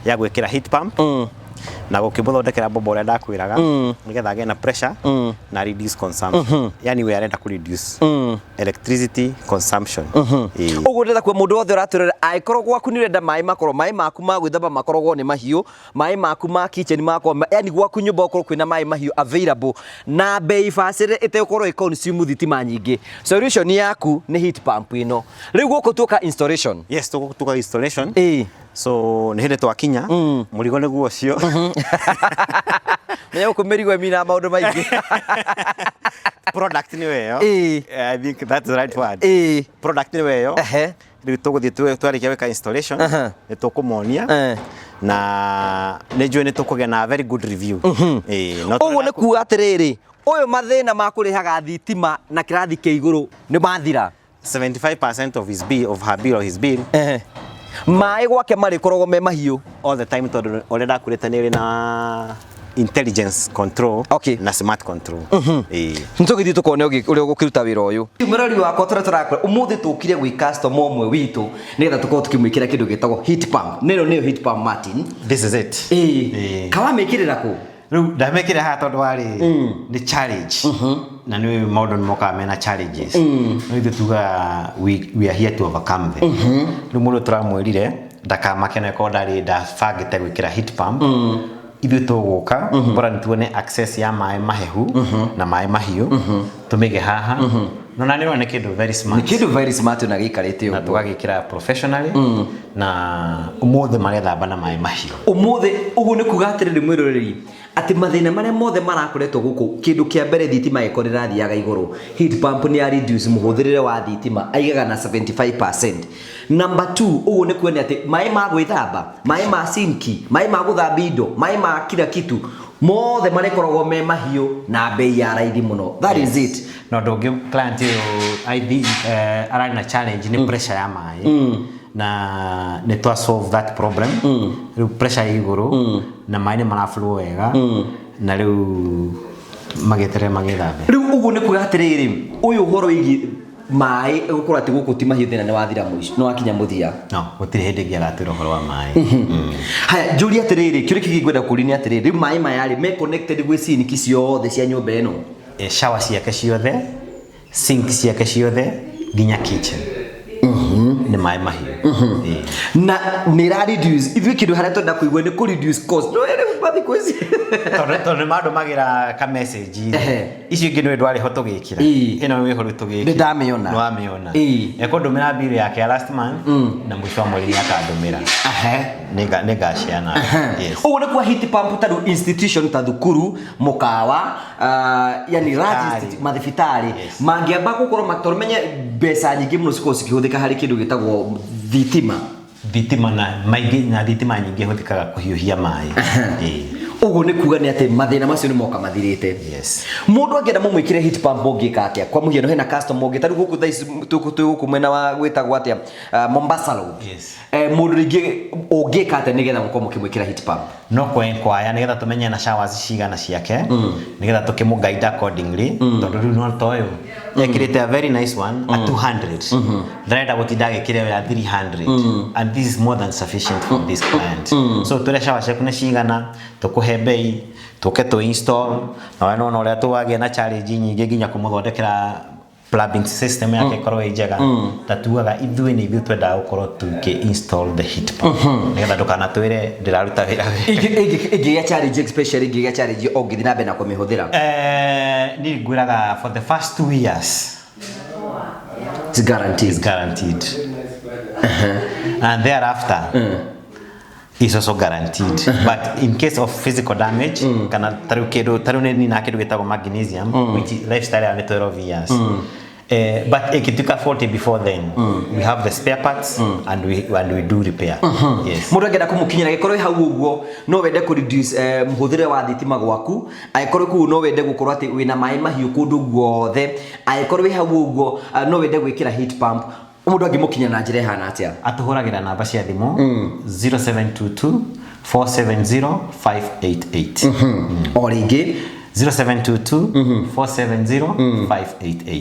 ya gwĩkĩra heat pump na gũkĩmũthondekera bomba ũrĩa ndakwĩraga nĩgetha agĩe na pressure na reduce consumption. Yani we arenda kũ reduce electricity consumption. Ĩĩ. Ũguo ndĩrenda kuo mũndũ wothe ũratwĩrora, angĩkorwo gwaku nĩ ũrenda maĩ makorwo maĩ maku ma gwĩthamba makoragwo nĩ mahiũ, maĩ maku ma kitchen makorwo, yani gwaku nyũmba gũkorwo kwĩna maĩ mahiũ available na bei bacĩrĩre ĩtegũkorwo ĩ consume thitima nyingĩ, solution yaku nĩ heat pump ĩno. Rĩu gũkũ tuoka installation. Yes, tũgũtuka installation. So nĩ hĩndĩ twakinya mũrigo nĩguo ũcio. Menya gũkũ mĩrigo ĩminaga maũndũ maingĩ. Product nĩyo ĩyo. I think that's the right word. Product nĩyo ĩyo. Rĩu tũgũthiĩ twarĩkia gwĩka installation nĩ tũkũmonia na nĩ njũĩ nĩ tũkũgĩa na very good review. Ũguo nĩ kuga atĩrĩrĩ, ũyũ mathĩna ma kũrĩhaga thitima na kĩrathi kĩa igũrũ nĩ mathira. 75% of his bill, of her bill or his bill. Maĩ gwake marĩkoragwo me mahiũ all the time tondũ ũrĩa ndakwĩrĩte nĩ ĩrĩ na intelligence control na smart control. Nĩtũgĩthiĩ tũkone ũrĩa ũgũkĩruta wĩra ũyũ. Mũrori wakwa tũrĩa tũrakora ũmũthĩ tũkire gwĩ customer ũmwe witũ nĩgetha tũkorwo tũkĩmwĩkĩra kĩndũ gĩtagwo heat pump. Nĩno nĩyo heat pump, Martin. This is it. Kawamĩkĩrĩra kũ? Rĩu ndamĩkĩra haha tondũ warĩ nĩ challenge na nĩ maũndũ nĩ mokaga mena challenges, no ithuĩ tugaga we are here to overcome them. Rĩu mũndũ tũramwĩrire ndakamake na korwo ndarĩ ndabangĩte gwĩkĩra heat pump, ithuĩ tũgũka bora nĩ tuone access ya maĩ mahehu na maĩ mahiũ tũmĩige haha. No na nĩ ũrona nĩ kĩndũ very smart. Nĩ kĩndũ very smart na gĩikarĩte na ũguo. Tũgagĩkĩra professionally na ũmũthĩ marethamba na maĩ mahiũ. Ũmũthĩ ũguo nĩ kuga atĩrĩrĩ mwĩroreri, atĩ mathĩna marĩa mothe marakoretwo gũkũ, kĩndũ kĩa mbere thitima ĩkorwo ĩrathiaga igũrũ, heat pump nĩ ya reduce mũhũthĩrĩre wa thitima aigaga na 75%. Number 2, ũguo nĩ kuonia atĩ maĩ ma gwĩthamba, maĩ ma sinki, maĩ ma gũthambia indo, maĩ ma kila kitu mothe marĩkoragwo me mahiũ na bei ya raithi mũno. That is it. Na ũndũ ũngĩ client ũyũ I think ararĩ na challenge nĩ pressure ya maĩ na nĩ twa solve that problem. Rĩu pressure ĩ igũrũ na maĩ nĩ maraflow wega na rĩu magĩeterere magĩthambe. Rĩu ũguo nĩ kuga atĩrĩrĩ, ũyũ ũhoro wĩgiĩ maĩ gũkorwo atĩ gũkũ ti mahiũ thĩna nĩ wathira mũico, nĩ wakinya mũthia. No, gũtirĩ hĩndĩ ĩngĩ agatwĩra ũhoro wa maĩ. Haya, njũrie atĩrĩrĩ, kĩũria kĩngĩ ngwenda kũũria nĩ atĩrĩrĩ, rĩu maĩ maya rĩ me connected gwĩ sinki ciothe cia nyũmba ĩno? Shower ciake ciothe, sink ciake ciothe, nginya kitchen. Nĩ maĩ mahiũ. Na nĩ ĩra reduce, ithuĩ kĩndũ harĩa twenda kũigua nĩ kũ reduce cost. No ĩrĩ mathi kwĩ ici. Tondũ nĩ mandũmagĩra ka message. Icio ingĩ nĩ ndwarĩ ho tũgĩkĩra. Ĩno wĩho rĩu tũgĩkĩra. Nĩ ndamĩona. Nĩ wamĩona. Ekũndũmĩra bill yake ya last month na mũico wa mweri nĩ akandũmĩra. Nĩ ngaciana. Yes. Ũguo nĩ kwa heat pump ta rĩu institution ta thukuru, mũkawa, yani large mathibitarĩ mangĩamba gũkorwo tondũ menye mbeca nyingĩ mũno cikoragwo cikĩhũthĩka harĩ kĩndũ gĩtagwo thitima. Thitima na maingĩ na thitima nyingĩ ihũthĩkaga kũhiũhia maĩ. Ũguo nĩ kuga nĩ atĩ mathĩna macio nĩ moka mathirĩte. Mũndũ angĩenda mũmwĩkĩre heat pump ũngĩka atĩa? Kwa mũhiano hena customer ũngĩ ta rĩu gũkũ thaa ici twĩ gũkũ mwena wa gwĩtagwo atĩa? Mombasa Road. Mũndũ rĩngĩ ũngĩka atĩa nĩgetha mũkorwo mũkĩmwĩkĩra heat pump? No kwenkwaya nĩgetha tũmenye na showers cigana ciake nĩgetha tũkĩmũ guide accordingly tondũ rĩu no ta ũyũ ekĩrĩte a very nice one a 200, ndarenda gũtinda agĩkĩra ĩyo ya 300 and this is more than sufficient for this client. So twĩre shower ciaku nĩ cigana, tũkũhe bei, tũke tũ install na we nĩwona ũrĩa tũwagĩa na challenge nyingĩ nginya kũmũthondekera plumbing system yake ĩkorwo ĩ njega. Ta tugaga ithuĩ nĩ ithuĩ twendaga gũkorwo tũkĩ install the heat pump nĩgetha ndũkanatwĩre ndĩraruta wĩra wega. Ĩngĩgĩa challenge, especially ĩngĩgĩa challenge ũngĩthiĩ na mbere na kũmĩhũthĩra? Niĩ ngwĩraga for the first 2 years it's guaranteed. It's guaranteed. And thereafter is also guaranteed. But in case of physical damage, kana tarĩu kĩndũ tarĩu nĩ nina kĩndũ gĩtagwo magnesium, which is lifestyle ya nĩ 12 years. But ikituka 40 before then, we have the spare parts and we do repair. Yes. Mũndũ angĩenda kũmũkinyĩra gĩkorwo ĩ hau ũguo no wende kũ reduce mũhũthĩre wa thitima gwaku, angĩkorwo kũu no wende gũkorwo atĩ wĩna maĩ mahiũ kũndũ guothe, angĩkorwo wĩ hau ũguo no wende gwĩkĩra heat pump, mũndũ angĩmũkinya na njĩra ĩhana atĩa? Atũhũragĩra namba cia thimũ 0722 470 588. O rĩngĩ. 0722 470 588.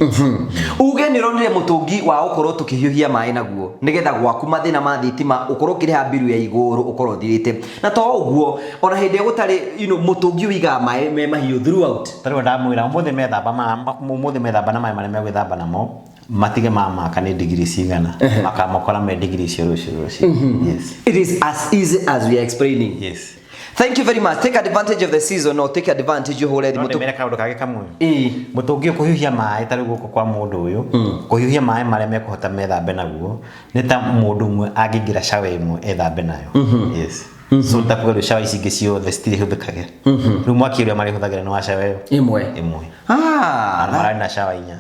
Uge nĩ ũronire mũtũngi wa gũkorwo tũkĩhiũhia maĩ naguo nĩgetha gwaku mathĩna ma thitima ũkorwo ũkĩrĩha mbiru ya igũrũ ũkorwo ũthirĩte, na to ũguo, ona hĩndĩ ĩrĩa gũtarĩ mũtũngi ũigaga maĩ me mahiũ throughout. Tarĩu ndamwĩra ũmũthĩ methamba ũmũthĩ methamba na maĩ marĩa megwĩthamba namo matige mamaka nĩ digiri cigana, makamakora me digiri icio rũciũ rũciũ, yes. It is as easy as we are explaining. Yes. Thank you very much. Take advantage of the season or take advantage ũhũre No thimũ. ndĩmere kaũndũ kangĩ kamwe. Ĩĩ. Mũtũngi ũkũhiũhia maĩ, tarĩu gũkũ kwa mũndũ ũyũ kũhiũhia maĩ marĩa mekũhota methambe naguo nĩ ta mũndũ ũmwe angĩingĩra shower ĩmwe ethambe nayo, yes. So ta kuga rĩu shower ici ingĩ ciothe citirĩhũthĩkage, rĩu mwaki ũrĩa marĩhũthagĩra nĩ wa shower ĩyo ĩmwe. Ĩmwe. Ah. Na mararĩ na shower inya,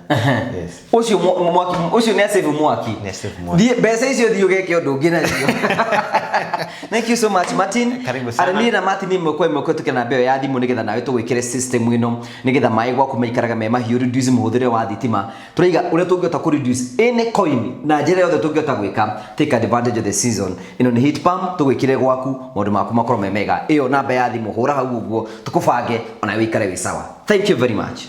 yes. Ũcio mwaki ũcio nĩ asave mwaki. Nĩ asave mwaki. Thiĩ mbeca icio, thiĩ ũgeke ũndũ ũngĩ nacio. Thank you so much, Martin. Karibu sana. Araniĩ na Martin ĩmwe kwa ĩmwe kũhetũkĩra namba ĩyo ya thimũ nĩgetha nawe tũgwĩkĩre system ĩno nĩgetha maĩ gwaku maikaraga me mahiũ, reduce mũhũthĩre wa thitima. Tũraiga ũrĩa tũngĩhota kũ reduce any coin na njĩra yothe tũngĩhota gwĩka. Take advantage of the season. Ĩno nĩ heat pump tũgwĩkĩre gwaku maũndũ maku makorwo me mega. Ĩyo namba ya thimũ, hũra hau ũguo tũkũbange onawe wĩikare wĩ sawa. Thank you very much.